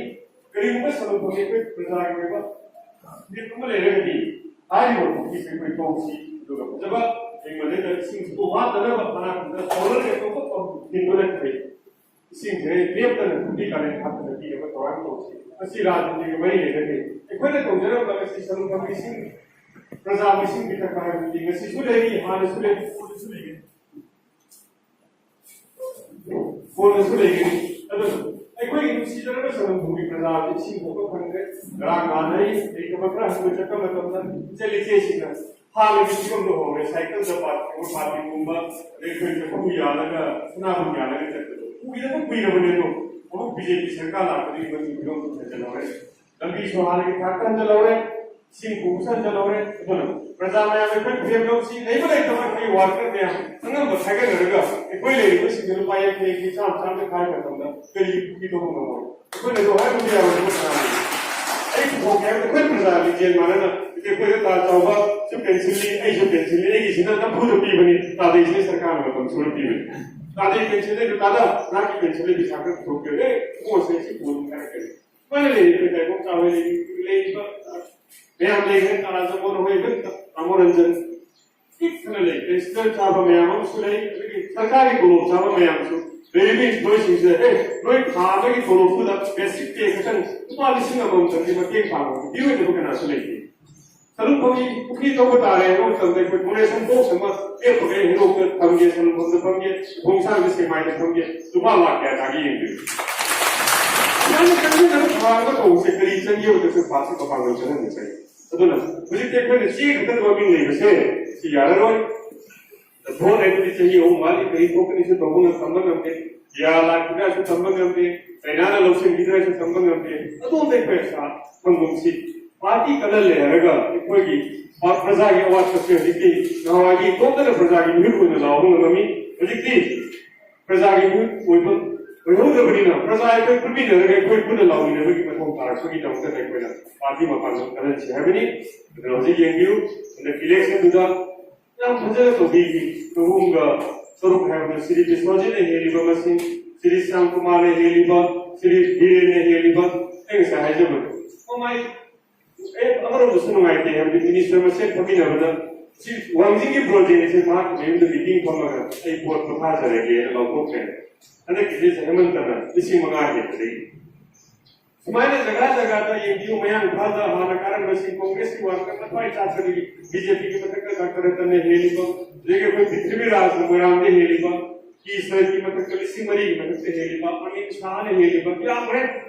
ꯀꯔꯤꯒꯨꯝꯕ ꯁꯂꯨꯡꯐꯝꯒꯤ ꯑꯩꯈꯣꯏ ꯄ꯭ꯔꯖꯥꯒꯤ ꯑꯣꯏꯕ ꯅꯨꯃꯤꯠ ꯑꯃ ꯂꯩꯔꯒꯗꯤ ꯍꯥꯏꯔꯤꯕ ꯄꯨꯈ꯭ꯔꯤꯁꯦ ꯑꯩꯈꯣꯏ ꯇꯣꯡꯁꯤ, ꯑꯗꯨꯒ ꯐꯖꯕ ꯑꯩ ꯃꯗꯩꯗ ꯏꯁꯤꯡꯁꯤꯕꯨ ꯋꯥꯠꯇꯅꯕ ꯃꯅꯥꯛꯇ ꯁꯣꯂꯔꯒꯤ ꯑꯇꯣꯞꯄ ꯄꯝ ꯊꯤꯟꯕ ꯅꯠꯇ꯭ꯔꯦ꯫ ꯏꯁꯤꯡꯁꯦ ꯂꯦꯞꯇꯅ ꯅꯨꯄꯤ ꯀꯥꯂꯦꯟ ꯊꯥꯗꯅ ꯄꯤꯅꯕ ꯊꯧꯔꯥꯡ ꯇꯧꯁꯤ꯫ ꯃꯁꯤ ꯔꯥꯖꯅꯤꯇꯤꯒ ꯃꯔꯤ ꯂꯩꯅꯗꯦ꯫ ꯑꯩꯈꯣꯏꯅ ꯇꯧꯖꯔꯝꯕ ꯉꯁꯤ ꯁꯔꯨꯛ ꯐꯪꯕ ꯏꯁꯤꯡ, ꯄ꯭ꯔꯖꯥꯕꯨ ꯏꯁꯤꯡ ꯄꯤꯊꯛꯄ ꯍꯥꯏꯕꯗꯨꯗꯤ ꯉꯁꯤꯁꯨ ꯂꯩꯔꯤ, ꯍꯥꯟꯅꯁꯨ ꯂꯩꯔꯤ, ꯀꯣꯟꯅꯁꯨ ꯂꯩꯒꯅꯤ꯫ ꯀꯣꯟꯅꯁꯨ ꯂꯩꯒꯅꯤ꯫ ꯑꯗꯨꯅ ꯑꯩꯈꯣꯏꯒꯤ ꯅꯨꯡꯁꯤꯖꯔꯕ ꯁꯪꯒꯝ ꯊꯣꯡꯒꯤ ꯄ꯭ꯔꯖꯥ ꯑꯗꯨ ꯏꯁꯤꯡ ꯊꯣꯛꯄ ꯐꯪꯗ꯭ꯔꯦ꯫ ꯉꯔꯥꯡ ꯅꯍꯥꯟ ꯑꯩ ꯂꯩꯇꯕ ꯈꯔ ꯍꯟꯕ ꯆꯠꯄ ꯃꯇꯝꯗ ꯏꯆꯜ ꯏꯆꯦꯁꯤꯡꯅ ꯍꯥꯟꯅꯒꯤ ꯐꯤꯕꯝꯗꯣ ꯍꯧꯔꯦ꯫ ꯁꯥꯏꯀꯜꯗ ꯄꯥꯠ-, ꯄꯥꯇꯤꯒꯨꯝꯕ, ꯑꯗꯩ ꯑꯩꯈꯣꯏ ꯆꯐꯨ ꯌꯥꯜꯂꯒ, ꯁꯅꯥꯕꯨꯟ ꯌꯥꯜꯂꯒ ꯆꯠꯄꯗꯣ꯫ ꯎꯈꯤꯗꯕ ꯀꯨꯏꯔꯕꯅꯦ ꯑꯗꯣ꯫ ꯑꯃꯨꯛ ꯕꯤ ꯖꯦ ꯄꯤ ꯁꯔꯀꯥꯔ ꯂꯥꯛꯄꯗꯒꯤ ꯃꯁꯤ ꯐꯤꯕꯝ ꯐꯖꯅ ꯍꯧꯔꯦ꯫ ꯂꯝꯕꯤꯁꯨ ꯍꯥꯟꯅꯒꯤ ꯊꯥꯛꯇ ꯍꯟꯖꯤꯜꯍꯧꯔꯦ, ꯏꯁꯤꯡ ꯄꯨꯕꯁꯨ ꯍꯟꯖꯤꯜꯍꯧꯔꯦ꯫ ꯑꯗꯨꯅ ꯄ꯭ꯔꯖꯥ ꯃꯌꯥꯝ ꯑꯩꯈꯣꯏ ꯈꯨꯗꯦꯝ ꯂꯧꯁꯤ, ꯂꯩꯕ ꯂꯩꯇꯕ ꯑꯩꯈꯣꯏ ꯋꯥꯔꯀꯔ ꯃꯌꯥꯝ ꯑꯉꯝꯕ ꯈꯥꯏꯒꯠꯅꯔꯒ ꯑꯩꯈꯣꯏ ꯂꯩꯔꯤꯕꯁꯤꯡꯗ ꯂꯨꯄꯥ ꯌꯥꯡꯈꯩ ꯌꯥꯡꯈꯩ, ꯆꯥꯝꯃ ꯆꯥꯝꯃ ꯈꯥꯏꯕ ꯃꯇꯝꯗ ꯀꯔꯤ ꯄꯤꯊꯣꯛꯄ ꯉꯝꯃꯣꯏ? ꯑꯩꯈꯣꯏꯅ ꯑꯗꯨ ꯍꯥꯏꯕꯗꯤ ꯌꯥꯔꯣꯏ꯫ ꯀꯅꯥꯅ ꯑꯩ ꯄꯨꯊꯣꯛꯀꯦ ꯍꯥꯏꯕꯗ ꯑꯩꯈꯣꯏ ꯄ꯭ꯔꯖꯥ ꯂꯤꯡꯖꯦꯜ ꯃꯥꯟꯅꯅ ꯑꯩꯈꯣꯏꯗ ꯇꯥ ꯆꯥꯎꯕ ꯁꯨ ꯄꯦꯟꯁꯤꯜꯅꯤ, ꯑꯩꯁꯨ ꯄꯦꯟꯁꯤꯜꯅꯤ, ꯑꯩꯒꯤꯁꯤꯅ ꯅꯝꯐꯨꯗ ꯄꯤꯕꯅꯤ, ꯇꯥꯗꯩꯁꯤꯅ ꯁꯔꯀꯥꯔꯅ ꯃꯇꯝ ꯁꯨꯔ ꯄꯤꯕꯅꯤ꯫ ꯇꯥꯗꯩ ꯄꯦꯟꯁꯤꯜ ꯂꯩꯗꯨ ꯇꯥꯗ ꯅꯍꯥꯛꯀꯤ ꯄꯦꯟꯁꯤꯜ ꯂꯩ ꯄꯩꯁꯥ ꯈꯔ ꯄꯨꯊꯣꯛꯄꯤꯌꯨ꯫ ꯑꯦ, ꯀꯣꯟꯁꯦ ꯁꯤ ꯄꯨꯅꯤ ꯍꯥꯏꯔꯛꯀꯅꯤ꯫ ꯃꯣꯏꯅ ꯂꯩꯔꯤꯕ ꯏꯕꯣꯛ ꯆꯥꯎꯕ ꯂꯩꯔꯤꯕ ꯃꯌꯥꯝ ꯂꯩꯈ꯭ꯔꯦ, ꯇꯔꯥ ꯆꯪꯕ ꯅꯈꯣꯏ ꯑꯗꯨꯝ ꯔꯥꯃꯣ ꯔꯟꯖꯟ ꯄꯤꯛ ꯊꯟꯅ ꯂꯩ꯫ ꯄꯦꯟꯁꯤꯜ ꯆꯥꯕ ꯃꯌꯥꯝ ꯑꯃꯁꯨ ꯂꯩ, ꯑꯗꯒꯤ ꯁꯔꯀꯥꯔꯒꯤ ꯇꯣꯂꯣꯞ ꯆꯥꯕ ꯃꯌꯥꯝꯁꯨ ꯂꯩꯔꯤꯕ employeeꯁꯤꯡꯁꯤꯗ, "ꯑꯦ, ꯅꯣꯏ ꯊꯥ ꯑꯃꯒꯤ ꯇꯣꯂꯣꯞꯇꯨꯗ basic pay ꯈꯛꯇꯪ ꯂꯨꯄꯥ ꯂꯤꯁꯤꯡ ꯑꯃꯃꯝꯇꯪꯗꯤ ꯃꯇꯦꯡ ꯄꯥꯡꯕ" ꯄꯤꯔꯣꯏꯗꯕ ꯀꯅꯥꯁꯨ ꯂꯩꯇꯦ꯫ ꯁꯔꯨꯛ ꯐꯪꯉꯤ, ꯄꯨꯈ꯭ꯔꯤ ꯇꯧꯕ ꯇꯥꯔꯦ ꯍꯥꯏꯕ ꯃꯇꯝꯗ ꯑꯩꯈꯣꯏ donation box ꯑꯃ ꯂꯦꯞꯄꯒ ꯍꯦꯔꯣꯛꯇ ꯊꯝꯒꯦ, ꯁꯅꯨꯐꯝꯗ ꯊꯝꯒꯦ, ꯈꯣꯡꯁꯥꯡꯗ ꯁꯦꯛꯃꯥꯏꯗ ꯊꯝꯒꯦ, ꯂꯨꯄꯥ ꯂꯥꯛ ꯀꯌꯥ ꯇꯥꯒꯦ ꯌꯦꯡꯕꯤꯌꯨ꯫ ꯁꯨꯃꯥꯏꯅ ꯆꯪꯁꯤꯟꯅꯕ ꯊꯥ ꯑꯃ ꯇꯧꯕꯁꯦ ꯀꯔꯤ ꯆꯪꯒꯦꯕꯗꯁꯨ ꯄꯥꯔꯇꯤ ꯃꯄꯥꯟꯗ ꯆꯪꯍꯟꯕ ꯆꯪꯉꯤ꯫ ꯑꯗꯨꯅ ꯍꯧꯖꯤꯛꯇꯤ ꯑꯩꯈꯣꯏꯅ ꯆꯦ ꯈꯛꯇꯗ ꯃꯃꯤꯡ ꯂꯩꯕꯁꯦ ꯁꯤ ꯌꯥꯔꯔꯣꯏ꯫ ꯚꯣꯠ ꯍꯥꯏꯕꯗꯤ ꯆꯍꯤ ꯑꯍꯨꯝ ꯋꯥꯠꯂꯤ, ꯀꯔꯤ ꯊꯣꯛꯀꯅꯤꯁꯨ ꯇꯧꯕ ꯉꯝ-, ꯇꯝꯕ ꯉꯝꯗꯦ꯫ ꯌꯥ ꯂꯥꯛꯈꯤꯗ꯭ꯔꯥꯁꯨ ꯇꯝꯕ ꯉꯝꯗꯦ꯫ ꯆꯩꯅꯥꯅ ꯂꯧꯁꯤꯟꯈꯤꯗ꯭ꯔꯥꯁꯨ ꯇꯝꯕ ꯉꯝꯗꯦ꯫ ꯑꯗꯣꯝꯗ ꯑꯩꯈꯣꯏ ꯑꯁꯥ ꯐꯪꯐꯝꯁꯤ ꯄꯥꯔꯇꯤ ꯀꯜꯍꯜꯂꯦ ꯍꯥꯏꯔꯒ ꯑꯩꯈꯣꯏꯒꯤ ꯄ꯭ꯔꯖꯥꯒꯤ ꯑꯋꯥꯠꯄꯁꯦ ꯍꯧꯖꯤꯛꯇꯤ ꯅꯍꯥꯟꯋꯥꯏꯗꯤ ꯏꯇꯣꯝꯇꯅ ꯄ꯭ꯔꯖꯥꯒꯤ ꯃꯤꯍꯨꯠ ꯑꯣꯏꯅ ꯂꯥꯎꯕ ꯉꯝꯃꯝꯃꯤ꯫ ꯍꯧꯖꯤꯛꯇꯤ ꯄ꯭ꯔꯖꯥꯒꯤ ꯃꯤꯍꯨꯠ ꯑꯣꯏꯕ ꯑꯣꯏꯍꯧꯗꯕꯅꯤꯅ ꯄ꯭ꯔꯖꯥ ꯑꯩꯈꯣꯏ ꯄꯨꯟꯃꯤꯟꯅꯔꯒ ꯑꯩꯈꯣꯏ ꯄꯨꯟꯅ ꯂꯥꯎꯃꯤꯟꯅꯕꯒꯤ ꯃꯊꯧ ꯇꯥꯔꯛꯄꯒꯤꯗꯃꯛꯇ ꯑꯩꯈꯣꯏꯅ ꯄꯥꯔꯇꯤ ꯃꯄꯥꯟꯗ ꯀꯜꯍꯟꯁꯤ ꯍꯥꯏꯕꯅꯤ꯫ ꯑꯗꯨꯅ ꯍꯧꯖꯤꯛ ꯌꯦꯡꯕꯤꯌꯨ, ꯍꯟꯗꯛ election ꯗꯨꯗ ꯌꯥꯝ ꯐꯖꯅ ꯇꯧꯕꯤꯈꯤ꯫ ꯆꯍꯨꯝꯒ ꯇꯔꯨꯛ ꯍꯥꯏꯕꯗꯨ ꯁ꯭ꯔꯤ ꯕꯤꯁ꯭ꯋꯖꯤꯠꯅ ꯍꯦꯜꯂꯤꯕ ꯃꯁꯤꯡ, ꯁ꯭ꯔꯤ ꯁ꯭ꯌꯥꯝ ꯀꯨꯃꯥꯔꯅ ꯍꯦꯜꯂꯤꯕ, ꯁ꯭ꯔꯤ ꯕꯤꯔꯦꯟꯅ ꯍꯦꯜꯂꯤꯕ, ꯑꯩ ꯉꯁꯥꯏ ꯍꯥꯏꯖꯕꯗꯣ꯫ ꯃꯃꯥꯏ ꯑꯦ, ꯑꯃꯔꯣꯝꯗꯁꯨ ꯅꯨꯡꯉꯥꯏꯇꯦ, ꯍꯥꯏꯕꯗꯤ minister ꯃꯁꯦꯟ ꯐꯝꯃꯤꯟꯅꯕꯗ ꯁꯤ ꯋꯥꯡꯖꯤꯡꯒꯤ project ꯑꯁꯦ ꯃꯍꯥꯛꯀꯤ ꯃꯌꯨꯝꯗ meeting ꯐꯝꯃꯒ ꯑꯩ ꯄꯣꯠ ꯄꯣꯊꯥꯖꯔꯒꯦꯅ ꯂꯧꯊꯣꯛꯈ꯭ꯔꯦ꯫ ꯍꯟꯗꯛꯀꯤꯁꯤ ꯍꯦꯃꯟꯇꯅ ꯂꯤꯁꯤꯡ ꯃꯉꯥ ꯍꯦꯟꯕꯗꯒꯤ ꯁꯨꯃꯥꯏꯅ ꯖꯒꯥ ꯖꯒꯥꯗ ꯌꯦꯡꯕꯤꯌꯨ, ꯃꯌꯥꯡ ꯏꯝꯐꯥꯜꯗ ꯍꯥꯟꯅ ꯀꯥꯔꯝꯕꯁꯤꯡ ꯀꯣꯡꯒ꯭ꯔꯦꯁꯀꯤ ꯋꯥꯡꯈꯠꯅ ꯊꯋꯥꯏ ꯆꯥꯛꯄꯗꯒꯤ ꯕꯤ ꯖꯦ ꯄꯤꯒꯤ ꯃꯊꯛꯇ ꯗꯥꯛꯇꯔ ꯔꯇꯟꯅ ꯍꯦꯜꯂꯤꯕ, ꯑꯗꯒꯤ ꯑꯩꯈꯣꯏ ꯄ꯭ꯔꯤꯊꯤꯕꯤꯔꯥꯖꯅ ꯃꯣꯏꯔꯥꯡꯗ ꯍꯦꯜꯂꯤꯕ, ꯀꯤ ꯁꯔꯠꯀꯤ ꯃꯊꯛꯇ ꯂꯤꯁꯤꯡ ꯃꯔꯤꯒꯤ ꯃꯊꯛꯇ ꯍꯦꯜꯂꯤꯕ, ꯑꯔꯕꯤꯟ ꯁꯥꯍꯅ ꯍꯦꯜꯂꯤꯕ ꯌꯥꯝꯈ꯭ꯔꯦ꯫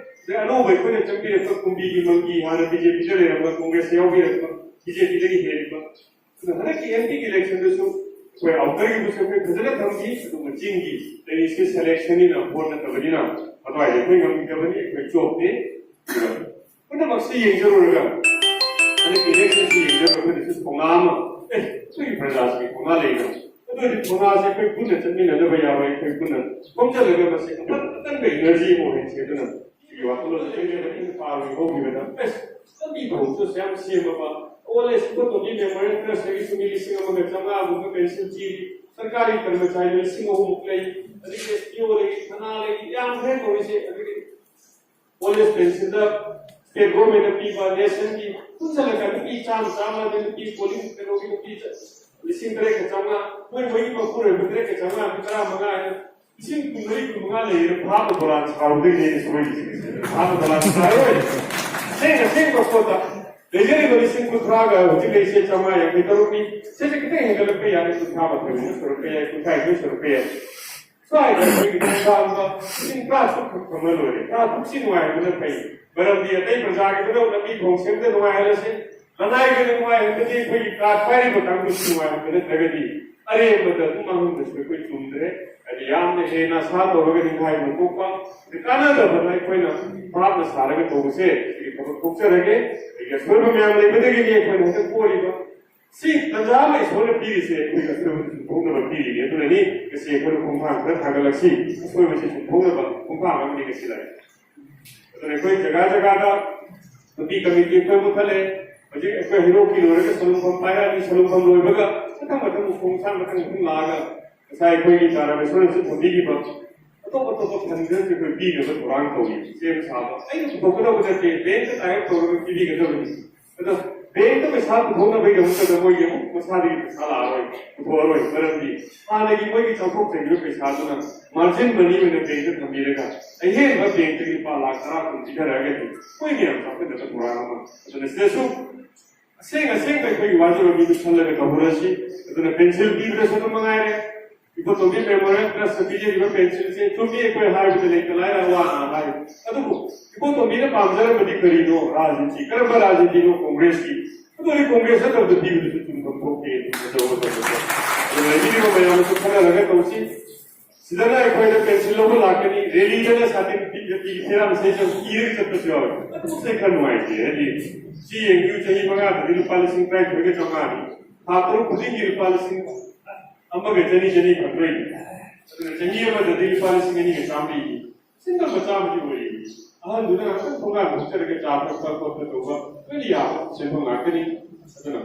ꯑꯗꯩ ꯑꯅꯧꯕ ꯑꯩꯈꯣꯏꯅ ꯆꯪꯕꯤꯔꯛꯄ ꯀꯨꯝꯕꯤꯒꯤ ꯃꯪꯒꯤ ꯍꯥꯟꯅ ꯕꯤ ꯖꯦ ꯄꯤꯗ ꯂꯩꯔꯝꯕ ꯀꯣꯡꯒ꯭ꯔꯦꯁꯇ ꯌꯥꯎꯕꯤꯔꯛꯄ ꯕꯤ ꯖꯦ ꯄꯤꯗꯒꯤ ꯍꯦꯜꯂꯤꯕ꯫ ꯑꯗꯨꯅ ꯍꯟꯗꯛꯀꯤ ꯑꯦꯝ ꯄꯤꯒꯤ ꯏꯂꯦꯛꯁꯟꯗꯁꯨ ꯑꯩꯈꯣꯏ ꯑꯥꯎꯇꯔꯒꯤꯕꯨꯁꯨ ꯑꯩꯈꯣꯏ ꯐꯖꯅ ꯊꯝꯈꯤ, ꯑꯗꯨꯒ ꯆꯤꯡꯒꯤ ꯂꯩꯔꯤꯁꯦ ꯁꯦꯂꯦꯛꯁꯟꯅꯤꯅ ꯚꯣꯠ ꯅꯠꯇꯕꯅꯤꯅ ꯑꯗꯨꯋꯥꯏꯗ ꯑꯩꯈꯣꯏ ꯉꯝꯈꯤꯗꯕꯅꯤ, ꯑꯩꯈꯣꯏ ꯆꯣꯞꯇꯦ꯫ ꯑꯗꯨꯒ ꯄꯨꯝꯅꯃꯛꯁꯤ ꯌꯦꯡꯖꯔꯨꯔꯒ ꯍꯟꯗꯛꯀꯤ ꯏꯂꯦꯛꯁꯟꯁꯤ ꯌꯦꯡꯖꯔꯨꯔꯒ ꯑꯩꯈꯣꯏꯅꯁꯨ ꯊꯧꯅꯥ ꯑꯃ, ꯑꯦ, ꯑꯩꯈꯣꯏꯒꯤ ꯄ꯭ꯔꯖꯥꯁꯤꯒꯤ ꯊꯧꯅꯥ ꯂꯩꯅ, ꯑꯗꯨ ꯑꯣꯏꯔꯗꯤ ꯊꯧꯅꯥꯁꯤ ꯑꯩꯈꯣꯏ ꯄꯨꯟꯅ ꯆꯠꯃꯤꯟꯅꯗꯕ ꯌꯥꯔꯣꯏ, ꯑꯩꯈꯣꯏ ꯄꯨꯟꯅ ꯈꯣꯝꯖꯤꯜꯂꯒ ꯃꯁꯤ ꯑꯃꯨꯛꯇꯪ ꯑꯀꯟꯕ ꯏꯅꯔꯖꯤ ꯑꯃ ꯑꯣꯏꯍꯟꯁꯤ꯫ ꯑꯗꯨꯅ ꯁꯤꯒꯤ ꯋꯥꯈꯜꯂꯣꯟꯁꯦ ꯑꯩꯅ ꯃꯅꯤꯡ ꯄꯥꯕꯒꯤ ꯍꯧꯈꯤꯕꯗ ꯑꯁ ꯂꯝꯕꯤ ꯊꯣꯡꯁꯨ ꯌꯥꯝ ꯁꯦꯝꯃꯕ, ꯑꯣꯜ ꯑꯦꯖ ꯏꯕꯣꯇꯣꯝꯕꯤ ꯃꯦꯃꯣꯔꯤꯌꯦꯜ ꯇ꯭ꯔꯁꯇꯒꯤꯁꯨ ꯃꯤ ꯂꯤꯁꯤꯡ ꯑꯃꯒ ꯆꯥꯝꯃꯉꯥꯃꯨꯛꯀ ꯄꯦꯟꯁꯤꯜ ꯊꯤꯔꯤ, ꯁꯔꯀꯥꯔꯒꯤ ꯀꯔꯃꯆꯥꯔꯤ ꯂꯤꯁꯤꯡ ꯑꯍꯨꯝꯃꯨꯛ ꯂꯩ, ꯑꯗꯒꯤ ꯑꯦꯁ ꯄꯤ ꯑꯣ ꯂꯩ, ꯊꯅꯥ ꯂꯩ, ꯌꯥꯝꯈ꯭ꯔꯦ ꯇꯧꯔꯤꯁꯦ꯫ ꯑꯗꯒꯤ ꯑꯣꯜ ꯑꯦꯖ ꯄꯦꯟꯁꯤꯜꯗ ꯁ꯭ꯇꯦꯠ ꯒꯣꯔꯃꯦꯟꯅ ꯄꯤꯕ ꯅꯦꯁꯟꯒꯤ ꯄꯨꯟꯁꯤꯜꯂꯒ ꯅꯨꯄꯤ ꯆꯥꯝꯃ ꯆꯥꯝꯃ, ꯑꯗꯩ ꯅꯨꯄꯤ ꯄꯣꯂꯤꯡ ꯀꯩꯅꯣꯒꯤ ꯅꯨꯄꯤ ꯆ-, ꯂꯤꯁꯤꯡ ꯇꯔꯦꯠꯀ ꯆꯥꯝꯃꯉꯥ, ꯃꯣꯏ ꯃꯣꯏꯒꯤ ꯃꯄꯨꯔꯣꯏꯕ ꯇꯔꯦꯠꯀ ꯆꯥꯝꯃꯉꯥ, ꯃꯤ ꯇꯔꯥꯃꯉꯥ ꯍꯥꯏꯅ ꯂꯤꯁꯤꯡ ꯀꯨꯟꯃꯔꯤ ꯀꯨꯟꯃꯉꯥ ꯂꯩꯔꯦ꯫ ꯚꯥꯞꯅ ꯗꯣꯂꯥꯟ ꯁꯥꯔꯨꯗꯣꯏꯅꯦ ꯑꯩꯅ ꯁꯣꯏꯔꯤꯁꯦ꯫ ꯚꯥꯞꯅ ꯗꯣꯂꯥꯟ ꯁꯥꯔꯣꯏ꯫ ꯑꯁꯦꯡ ꯑꯁꯦꯡꯕ ꯄꯣꯠꯇ ꯂꯩꯖꯔꯤꯕ ꯂꯤꯁꯤꯡ ꯀꯨꯟꯊ꯭ꯔꯥꯒ ꯍꯧꯖꯤꯛ ꯂꯩꯔꯤꯁꯦ ꯆꯥꯝꯃꯉꯥ ꯌꯥꯡꯈꯩ ꯇꯔꯨꯛꯅꯤ꯫ ꯁꯤꯁꯦ ꯈꯤꯇꯪ ꯍꯦꯟꯒꯠꯂꯛꯄ ꯌꯥꯅꯤ, ꯀꯨꯟꯊ꯭ꯔꯥ ꯃꯥꯊꯣꯏ ꯁꯨꯔꯛꯄ ꯌꯥꯏ, ꯀꯨꯟꯊ꯭ꯔꯥ ꯅꯤꯊꯣꯏ ꯁꯨꯔꯛꯄ ꯌꯥꯏ꯫ ꯁ꯭ꯋꯥꯏꯗ ꯑꯩꯈꯣꯏꯒꯤ ꯈꯣꯡꯊꯥꯡꯕ ꯂꯤꯁꯤꯡ ꯇꯔꯥ ꯇꯔꯨꯛ ꯈꯛ ꯐꯪꯉ ꯂꯣꯏꯔꯦ꯫ ꯇꯔꯥ ꯇꯔꯨꯛꯁꯤ ꯅꯨꯡꯉꯥꯏꯕꯅ ꯐꯩ꯫ ꯃꯔꯝꯗꯤ ꯑꯇꯩ ꯄ꯭ꯔꯖꯥꯒꯤꯗꯃꯛ ꯂꯝꯕꯤ ꯊꯣꯡ ꯁꯦꯝꯗ ꯅꯨꯡꯉꯥꯏꯍꯜꯂꯁꯤ꯫ ꯂꯅꯥꯏꯒꯤꯗ ꯅꯨꯡꯉꯥꯏꯍꯟꯕꯗꯤ ꯑꯩꯈꯣꯏꯒꯤ ꯀꯥꯔꯗ ꯄꯥꯏꯔꯤꯕ ꯀꯥꯡꯕꯨꯁꯤ ꯅꯨꯡꯉꯥꯏꯍꯟꯕ ꯅꯠꯇ꯭ꯔꯒꯗꯤ ꯑꯔꯦꯝꯕꯗ ꯑꯗꯨꯝ ꯃꯥꯡꯍꯟꯕꯁꯨ ꯑꯩꯈꯣꯏ ꯆꯨꯝꯗ꯭ꯔꯦ꯫ ꯍꯥꯏꯗꯤ ꯌꯥꯝꯅ ꯍꯦꯟꯅ ꯑꯁꯥ ꯇꯧꯔꯒ ꯅꯤꯡꯈꯥꯏꯕ ꯊꯣꯛꯄ, ꯀꯥꯟꯅꯗꯕꯅ ꯑꯩꯈꯣꯏꯅ ꯚꯥꯞꯅ ꯁꯥꯔꯒ ꯇꯧꯕꯁꯦ ꯁꯤꯒꯤ ꯊꯕꯛ ꯊꯣꯛꯆꯔꯒꯦ꯫ ꯑꯩꯒꯤ ꯑꯁꯣꯏꯕ ꯃꯌꯥꯝ ꯂꯩꯕꯗꯒꯤꯅꯤ ꯑꯩꯈꯣꯏꯅ ꯍꯟꯗꯛ ꯄꯣꯔꯤꯕ꯫ ꯁꯤ ꯇꯟꯖꯥ ꯑꯃ ꯏꯁꯣꯔꯅ ꯄꯤꯔꯤꯁꯦ ꯑꯩꯈꯣꯏꯒꯤ ꯑꯁꯣꯏꯕꯗꯨ ꯆꯨꯝꯊꯣꯛꯅꯕ ꯄꯤꯔꯤꯅꯤ꯫ ꯑꯗꯨꯅꯅꯤ ꯉꯁꯤ ꯑꯩꯈꯣꯏꯅ ꯈꯣꯡꯊꯥꯡ ꯈꯔ ꯊꯥꯡꯒꯠꯂꯛꯁꯤ, ꯑꯁꯣꯏꯕꯁꯤ ꯆꯨꯝꯊꯣꯛꯅꯕ ꯈꯣꯡꯊꯥꯡ ꯑꯃꯅꯤ ꯉꯁꯤ ꯂꯥꯛꯏ꯫ ꯑꯗꯨꯅ ꯑꯩꯈꯣꯏ ꯖꯒꯥ ꯖꯒꯥꯗ ꯅꯨꯄꯤ ꯀꯃꯤꯇꯤ ꯑꯩꯈꯣꯏ ꯃꯨꯊꯠꯂꯦ꯫ ꯍꯧꯖꯤꯛ ꯑꯩꯈꯣꯏ ꯍꯩꯔꯣꯛꯀꯤ ꯂꯣꯏꯔꯒ ꯁꯣꯂꯨꯡꯐꯝ ꯄꯥꯏꯔꯛꯑꯅꯤ, ꯁꯣꯂꯨꯡꯐꯝ ꯂꯣꯏꯕꯒ ꯃꯊꯪ ꯃꯊꯪ ꯎꯈꯣꯡ ꯁꯥ ꯃꯊꯪ ꯃꯊꯪ ꯂꯥꯛꯑꯒ ꯉꯁꯥꯏ ꯑꯩꯈꯣꯏꯒꯤ ꯇꯥ ꯔꯥꯃꯦꯁꯣꯔꯅꯁꯨ ꯊꯝꯕꯤꯈꯤꯕ ꯑꯇꯣꯞ ꯑꯇꯣꯞꯄ ꯐꯟ ꯈꯔꯁꯨ ꯑꯩꯈꯣꯏ ꯄꯤꯅꯕ ꯊꯧꯔꯥꯡ ꯇꯧꯔꯤ꯫ ꯁꯦꯝ ꯁꯥꯕ ꯑꯩꯅ ꯄꯨꯊꯣꯛꯀꯗꯧꯕ ꯅꯠꯇꯦ, ꯕꯦꯡꯛꯇ ꯗꯥꯏꯔꯦꯛ ꯇꯧꯔꯒ ꯄꯤꯕꯤꯒꯗꯕꯅꯤ꯫ ꯑꯗꯣ ꯕꯦꯡꯛꯇ ꯄꯩꯁꯥ ꯄꯨꯊꯣꯛꯅꯕꯒꯤꯗꯃꯛꯇꯗ ꯃꯣꯏꯒꯤ ꯑꯃꯨꯛ ꯃꯁꯥꯗꯒꯤ ꯄꯩꯁꯥ ꯂꯥꯛꯑꯔꯣꯏ, ꯄꯨꯊꯣꯛꯑꯔꯣꯏ꯫ ꯃꯔꯝꯗꯤ ꯍꯥꯟꯅꯒꯤ ꯃꯣꯏꯒꯤ ꯆꯥꯎꯊꯣꯛꯆꯈꯤꯕ ꯄꯩꯁꯥꯗꯨꯅ ꯃꯥꯔꯖꯤꯟ ꯃꯅꯤ ꯑꯣꯏꯅ ꯕꯦꯡꯛꯇ ꯊꯝꯕꯤꯔꯒ ꯑꯍꯦꯟꯕ ꯕꯦꯡꯛꯇꯒꯤ ꯂꯨꯄꯥ ꯂꯥꯈ ꯇꯔꯥ ꯀꯨꯟ ꯄꯤꯊꯔꯛꯑꯒꯗꯤ ꯃꯣꯏ ꯃꯌꯥꯝ ꯆꯥꯎꯈꯠꯅꯕ ꯊꯧꯔꯥꯡ ꯑꯃ꯫ ꯑꯗꯨꯅ ꯁꯤꯗꯁꯨ ꯑꯁꯦꯡ ꯑꯁꯦꯡꯕ ꯑꯩꯈꯣꯏꯒꯤ ꯋꯥꯖꯕ ꯃꯤꯗꯨ ꯈꯜꯂꯒ ꯇꯧꯍꯧꯔꯁꯤ꯫ ꯑꯗꯨꯅ ꯄꯦꯟꯁꯤꯜ ꯄꯤꯕꯗꯁꯨ ꯑꯗꯨꯝ ꯃꯉꯥꯏꯔꯦ, ꯏꯕꯣꯇꯣꯝꯕꯤ ꯃꯦꯃꯣꯔꯤꯌꯦꯜ ꯇ꯭ꯔꯁꯇ ꯄꯤꯖꯔꯤꯕ ꯄꯦꯟꯁꯤꯜꯁꯦ ꯆꯨꯝꯃꯤ, ꯑꯩꯈꯣꯏ ꯍꯥꯏꯕꯗ ꯂꯩꯇ ꯂꯥꯏꯔ ꯑꯋꯥ ꯑꯅꯥ ꯍꯥꯏ꯫ ꯑꯗꯨꯕꯨ ꯏꯕꯣꯇꯣꯝꯕꯤꯅ ꯄꯥꯝꯖꯔꯝꯕꯗꯤ ꯀꯔꯤꯅꯣ? ꯔꯥꯖꯅꯤꯇꯤ꯫ ꯀꯔꯝꯕ ꯔꯥꯖꯅꯤꯇꯤꯅꯣ? ꯀꯣꯡꯒ꯭ꯔꯦꯁꯀꯤ꯫ ꯑꯗꯨꯗꯤ ꯀꯣꯡꯒ꯭ꯔꯦꯁ ꯅꯠꯇꯕꯗ ꯄꯤꯕꯗꯨꯁꯨ ꯆꯨꯝꯐꯝ ꯊꯣꯛꯇꯦ꯫ ꯑꯗꯨꯅ ꯂꯩꯕꯤꯔꯤꯕ ꯃꯌꯥꯝꯁꯨ ꯈꯟꯅꯔꯒ ꯇꯧꯁꯤ꯫ ꯁꯤꯗꯅ ꯑꯩꯈꯣꯏꯅ ꯄꯦꯟꯁꯤꯜ ꯂꯧꯕ ꯂꯥꯛꯀꯅꯤ, ꯔꯦꯂꯤꯗꯅ ꯁꯥꯔꯇꯤꯐꯤꯀꯦꯠꯀꯤ ꯐꯤꯔꯥꯝ ꯁꯦ ꯏꯔꯒ ꯆꯠꯄꯁꯨ ꯌꯥꯎꯋꯦ꯫ ꯑꯗꯨꯁꯨ ꯑꯩ ꯈꯔ ꯅꯨꯡꯉꯥꯏꯇꯦ꯫ ꯍꯥꯏꯗꯤ ꯁꯤ ꯌꯦꯡꯕꯤꯌꯨ, ꯆꯍꯤ ꯃꯉꯥꯗꯗꯤ ꯂꯨꯄꯥ ꯂꯤꯁꯤꯡ ꯇꯔꯥꯅꯤꯊꯣꯏꯒ ꯆꯥꯝꯃꯉꯥꯅꯤ, ꯊꯥ ꯇꯔꯨꯛ ꯈꯨꯗꯤꯡꯒꯤ ꯂꯨꯄꯥ ꯂꯤꯁꯤꯡ ꯑꯃꯒ ꯆꯅꯤ ꯆꯅꯤ ꯐꯪꯗꯣꯏꯅꯤ꯫ ꯑꯗꯨꯅ ꯆꯍꯤ ꯑꯃꯗꯗꯤ ꯂꯨꯄꯥ ꯂꯤꯁꯤꯡ ꯑꯅꯤꯒ ꯆꯥꯝꯃꯔꯤ꯫ ꯁꯤꯡꯒꯜ ꯃꯆꯥ ꯑꯃꯗꯤ ꯑꯣꯏꯔꯤꯕꯅꯤ꯫ ꯑꯍꯜꯗꯨꯅ ꯉꯥꯛꯇꯪ ꯊꯣꯡꯒꯥꯟ ꯊꯣꯛꯆꯔꯒ ꯆꯥ ꯊꯛꯄ ꯈꯣꯠꯄ ꯇꯧꯕ ꯂꯣꯏꯅ ꯌꯥꯕ ꯁꯦꯟꯐꯝ ꯉꯥꯛꯇꯅꯤ꯫ ꯑꯗꯨꯅ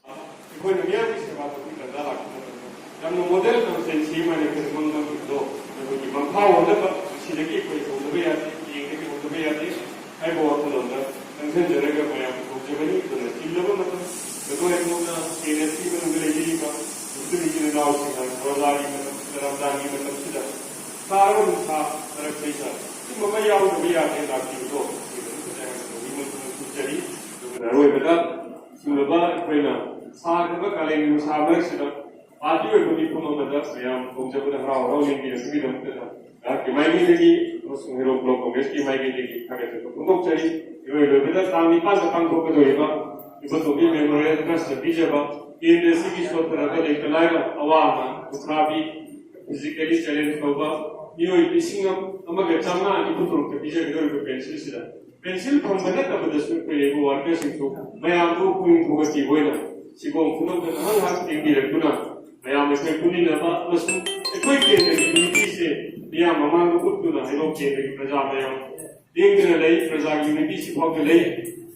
ꯑꯩꯈꯣꯏꯅ ꯃꯤꯌꯥꯝꯒꯤ ꯁꯦꯕꯥ ꯇꯧꯕꯒꯤ ꯇꯥꯟꯖꯥ ꯂꯥꯛꯄ ꯃꯇꯝꯗ ꯌꯥꯝꯅ ꯃꯣꯗꯦꯜ ꯀꯟꯁꯇꯦꯟꯁꯤ ꯑꯃ ꯑꯩꯈꯣꯏ ꯃꯪ ꯃꯪꯈꯤꯕꯗꯣ ꯑꯩꯈꯣꯏꯒꯤ ꯃꯪꯐꯥꯎ ꯑꯣꯟꯗꯕ ꯁꯤꯗꯒꯤ ꯑꯩꯈꯣꯏ ꯍꯧꯗꯕ ꯌꯥꯗꯦ, ꯍꯌꯦꯡꯗꯒꯤ ꯍꯧꯗꯕ ꯌꯥꯗꯦ ꯍꯥꯏꯕ ꯋꯥꯈꯜꯂꯣꯟꯗ ꯆꯪꯁꯤꯟꯖꯔꯒ ꯃꯌꯥꯝ ꯇꯧꯖꯕꯅꯤ꯫ ꯑꯗꯨꯅ ꯆꯤꯜꯂꯕ ꯃꯇꯝ, ꯑꯩꯈꯣꯏ ꯑꯗꯣꯝꯅ ꯀꯦ ꯑꯦꯟ ꯑꯦꯁꯀꯤ ꯃꯅꯨꯡꯗ ꯂꯩꯕꯤꯔꯤꯕ ꯃꯨꯁꯂꯤꯝ ꯏꯆꯤꯜ ꯏꯅꯥꯎꯁꯤꯡꯅ ꯔꯣꯖꯥꯒꯤ ꯃꯇꯝꯁꯤꯗ, ꯔꯝꯖꯥꯟꯒꯤ ꯃꯇꯝꯁꯤꯗ ꯁꯥꯔꯕ ꯅꯨꯡꯁꯥ ꯃꯔꯛꯁꯤꯗ ꯁꯤꯒꯨꯝꯕ ꯑꯃ ꯌꯥꯎꯗꯕ ꯌꯥꯗꯦ ꯂꯥꯛꯄꯤꯕꯗꯣ ꯁꯤꯒꯤꯗꯃꯛꯇ ꯌꯥꯝꯅ ꯇꯧꯕꯤꯃꯜ ꯈꯪꯖꯔꯤ꯫ ꯑꯗꯨꯒ ꯑꯔꯣꯏꯕꯗ ꯁꯤꯒꯨꯝꯂꯕ ꯑꯩꯈꯣꯏꯅ ꯁꯥꯈ꯭ꯔꯕ ꯀꯥꯂꯦꯟꯒꯤ ꯅꯨꯡꯁꯥ ꯃꯔꯛꯁꯤꯗ ꯄꯥꯔꯇꯤ ꯑꯣꯏꯕ ꯃꯤꯐꯝ ꯑꯃꯗ ꯃꯌꯥꯝ ꯀꯧꯖꯕꯗ ꯍꯔꯥꯎ ꯍꯔꯥꯎ ꯂꯦꯡꯕꯤꯔꯛꯄꯒꯤꯗꯃꯛꯇ ꯑꯩꯍꯥꯛꯀꯤ ꯃꯥꯏꯀꯩꯗꯒꯤ ꯑꯃꯁꯨꯡ ꯍꯦꯔꯣ ꯕ꯭ꯂꯣꯛ ꯀꯣꯡꯒ꯭ꯔꯦꯁꯀꯤ ꯃꯥꯏꯀꯩꯗꯒꯤ ꯊꯥꯒꯠꯆꯕ ꯐꯣꯡꯗꯣꯛꯆꯔꯤ꯫ ꯏꯔꯣꯏ ꯂꯣꯏꯕꯗ ꯇꯥꯡ ꯅꯤꯄꯥꯟꯗ ꯄꯥꯡꯊꯣꯛꯀꯗꯧꯔꯤꯕ ꯏꯕꯣꯇꯣꯝꯕꯤ ꯃꯦꯃꯣꯔꯤꯌꯦꯜ ꯇ꯭ꯔꯁꯇ ꯄꯤꯖꯕ ꯀꯦ ꯑꯦꯟ ꯑꯦꯁ ꯁꯤꯒꯤ ꯁꯣꯠꯊꯔꯕ ꯂꯩꯇ ꯂꯥꯏꯔ ꯑꯋꯥ ꯑꯅꯥ ꯄꯣꯊꯥꯕꯤ ꯐꯤꯖꯤꯀꯦꯂꯤ ꯆꯦꯂꯦꯟꯖ ꯇꯧꯕ ꯃꯤꯑꯣꯏ ꯂꯤꯁꯤꯡ ꯑꯃꯒ ꯆꯥꯝꯃꯉꯥ ꯅꯤꯐꯨ ꯇꯔꯨꯛꯇ ꯄꯤꯖꯒꯗꯧꯔꯤꯕ ꯄꯦꯟꯁꯤꯜꯁꯤꯗ ꯄꯦꯟꯁꯤꯜ ꯐꯪꯕ ꯅꯠꯇꯕꯗꯁꯨ ꯑꯩꯈꯣꯏ ꯂꯩꯕ ꯋꯥꯔꯀꯔꯁꯤꯡꯁꯨ ꯃꯌꯥꯝꯕꯨ ꯄꯨꯛꯅꯤꯡ ꯊꯧꯒꯠꯄꯤꯕ ꯑꯣꯏꯅ ꯁꯤꯒꯣꯝ ꯈꯨꯅꯧꯗ ꯉꯥꯏꯍꯥꯛ ꯉꯥꯏꯍꯥꯛ ꯌꯦꯡꯕꯤꯔꯛꯇꯨꯅ ꯃꯌꯥꯝ ꯑꯩꯈꯣꯏ ꯄꯨꯟꯃꯤꯟꯅꯕ ꯑꯃꯁꯨꯡ ꯑꯩꯈꯣꯏ ꯀꯦꯟꯗ꯭ꯔꯒꯤ ꯌꯨꯅꯤꯇꯤꯁꯦ ꯃꯤꯌꯥꯝ ꯃꯃꯥꯡꯗ ꯎꯠꯇꯨꯅ ꯍꯩꯔꯣꯛ ꯀꯦꯟꯗ꯭ꯔꯒꯤ ꯄ꯭ꯔꯖꯥ ꯃꯌꯥꯝ ꯂꯦꯡꯗꯅ ꯂꯩ, ꯄ꯭ꯔꯖꯥꯒꯤ ꯌꯨꯅꯤꯇꯤꯁꯤ ꯐꯥꯎꯗ ꯂꯩ꯫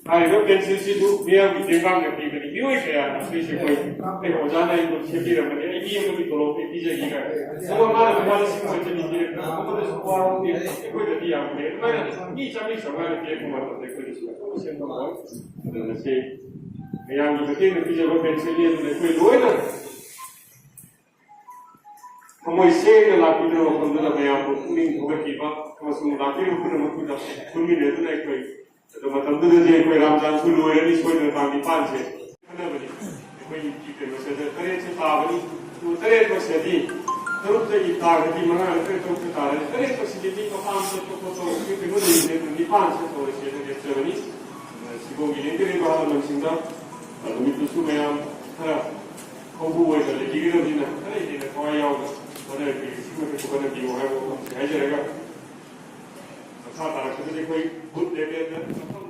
ꯍꯥꯏꯔꯤꯕ ꯄꯦꯟꯁꯤꯜꯁꯤꯁꯨ ꯃꯤꯌꯥꯝꯒꯤ ꯇꯦꯡꯕꯥꯡꯅ ꯄꯤꯕꯅꯤ꯫ ꯃꯤꯑꯣꯏ ꯀꯌꯥꯅ ꯁꯤꯁꯦ ꯑꯩꯈꯣꯏ ꯑꯩ ꯑꯣꯖꯥꯅ ꯑꯩꯕꯨ ꯁꯦꯝꯕꯤꯔꯝꯕꯅꯤ, ꯑꯩ ꯃꯤ ꯑꯃꯒꯤ ꯇꯣꯂꯣꯞ ꯑꯩ ꯄꯤꯖꯒꯦ ꯀꯥꯏꯅ꯫ ꯑꯗꯨꯒ ꯃꯥꯅ ꯂꯨꯄꯥ ꯂꯤꯁꯤꯡ ꯑꯃ ꯆꯅꯤ ꯄꯤꯔꯛꯄ ꯑꯃꯗꯁꯨ ꯋꯥꯔꯧꯗꯦ, ꯑꯩꯈꯣꯏꯗꯗꯤ ꯌꯥꯝ ꯐꯩ꯫ ꯑꯗꯨꯃꯥꯏꯅ ꯃꯤ ꯆꯥꯝꯃꯔꯤ ꯆꯥꯝꯃꯉꯥꯅ ꯄꯤꯔꯛꯄ ꯃꯇꯝꯗ ꯑꯩꯈꯣꯏꯗꯁꯨ ꯌꯥꯝꯅ ꯁꯦꯝꯕ ꯉꯝꯃꯣꯏ꯫ ꯑꯗꯨꯅ ꯁꯤ ꯃꯌꯥꯝꯒꯤ ꯃꯇꯦꯡꯅ ꯄꯤꯖꯕ ꯄꯦꯟꯁꯤꯜꯅꯤ꯫ ꯑꯗꯨꯅ ꯑꯩꯈꯣꯏ ꯂꯣꯏꯅ ꯊꯃꯣꯏ ꯁꯦꯡꯅ ꯂꯥꯛꯄꯤꯗꯨꯅ ꯃꯐꯝꯗꯨꯗ ꯃꯌꯥꯝꯕꯨ ꯄꯨꯛꯅꯤꯡ ꯊꯧꯒꯠꯄꯤꯕ ꯑꯃꯁꯨꯡ ꯂꯥꯛꯄꯤꯔꯤꯕ ꯄꯨꯝꯅꯃꯛꯇꯨꯗ ꯄꯨꯟꯃꯤꯟꯅꯗꯨꯅ ꯑꯩꯈꯣꯏ ꯑꯗꯨ ꯃꯇꯝꯗꯨꯗꯗꯤ ꯑꯩꯈꯣꯏ ꯔꯥꯝꯖꯥꯟꯁꯨ ꯂꯣꯏꯔꯅꯤ, ꯁꯣꯏꯗꯅ ꯇꯥꯡ ꯅꯤꯄꯥꯟꯁꯦ ꯈꯟꯅꯕꯅꯤ꯫ ꯑꯩꯈꯣꯏꯒꯤ ꯀꯩꯅꯣꯁꯦ ꯇꯔꯦꯠꯁꯦ ꯇꯥꯕꯅꯤ꯫ ꯑꯗꯨ ꯇꯔꯦꯠ ꯃꯁꯤꯗꯤ ꯇꯔꯨꯛꯇꯒꯤ ꯇꯥꯔꯒꯗꯤ ꯃꯉꯥ ꯅꯠꯇ꯭ꯔꯒ ꯇꯔꯨꯛꯇ ꯇꯥꯔꯅꯤ꯫ ꯇꯔꯦꯠ ꯃꯁꯤꯗꯤ ꯃꯤ ꯃꯄꯥꯟ ꯆꯠꯄ ꯈꯣꯠꯄ ꯑꯩꯈꯣꯏ ꯀꯩꯅꯣ ꯂꯩꯕꯅꯦ꯫ ꯑꯗꯨ ꯅꯤꯄꯥꯟꯁꯦ ꯇꯧꯔꯁꯦꯅ ꯂꯦꯞꯆꯕꯅꯤ꯫ ꯁꯤꯒꯣꯝꯒꯤ ꯂꯦꯡꯗꯔꯤꯕ ꯑꯍꯜ ꯂꯃꯟꯁꯤꯡꯗ ꯅꯨꯃꯤꯠꯇꯨꯁꯨ ꯃꯌꯥꯝ ꯈꯔ ꯈꯧꯕꯨ ꯑꯣꯏꯅ ꯂꯩꯕꯤꯒꯗꯕꯅꯤꯅ ꯈꯔ ꯍꯦꯟꯅ ꯊꯋꯥꯏ ꯌꯥꯎꯅ ꯍꯣꯠꯅꯕꯤꯌꯨ, ꯁꯤꯃ ꯍꯦꯛꯇ ꯍꯣꯠꯅꯕꯤꯌꯨ ꯍꯥꯏꯕ ꯋꯥꯐꯝꯁꯤ ꯍꯥꯏꯖꯔꯒ, ꯃꯈꯥ ꯇꯥꯔꯛꯄꯗꯗꯤ ꯑꯩꯈꯣꯏ ꯕꯨꯠ ꯂꯦꯚꯦꯜꯗ ꯃꯐꯝ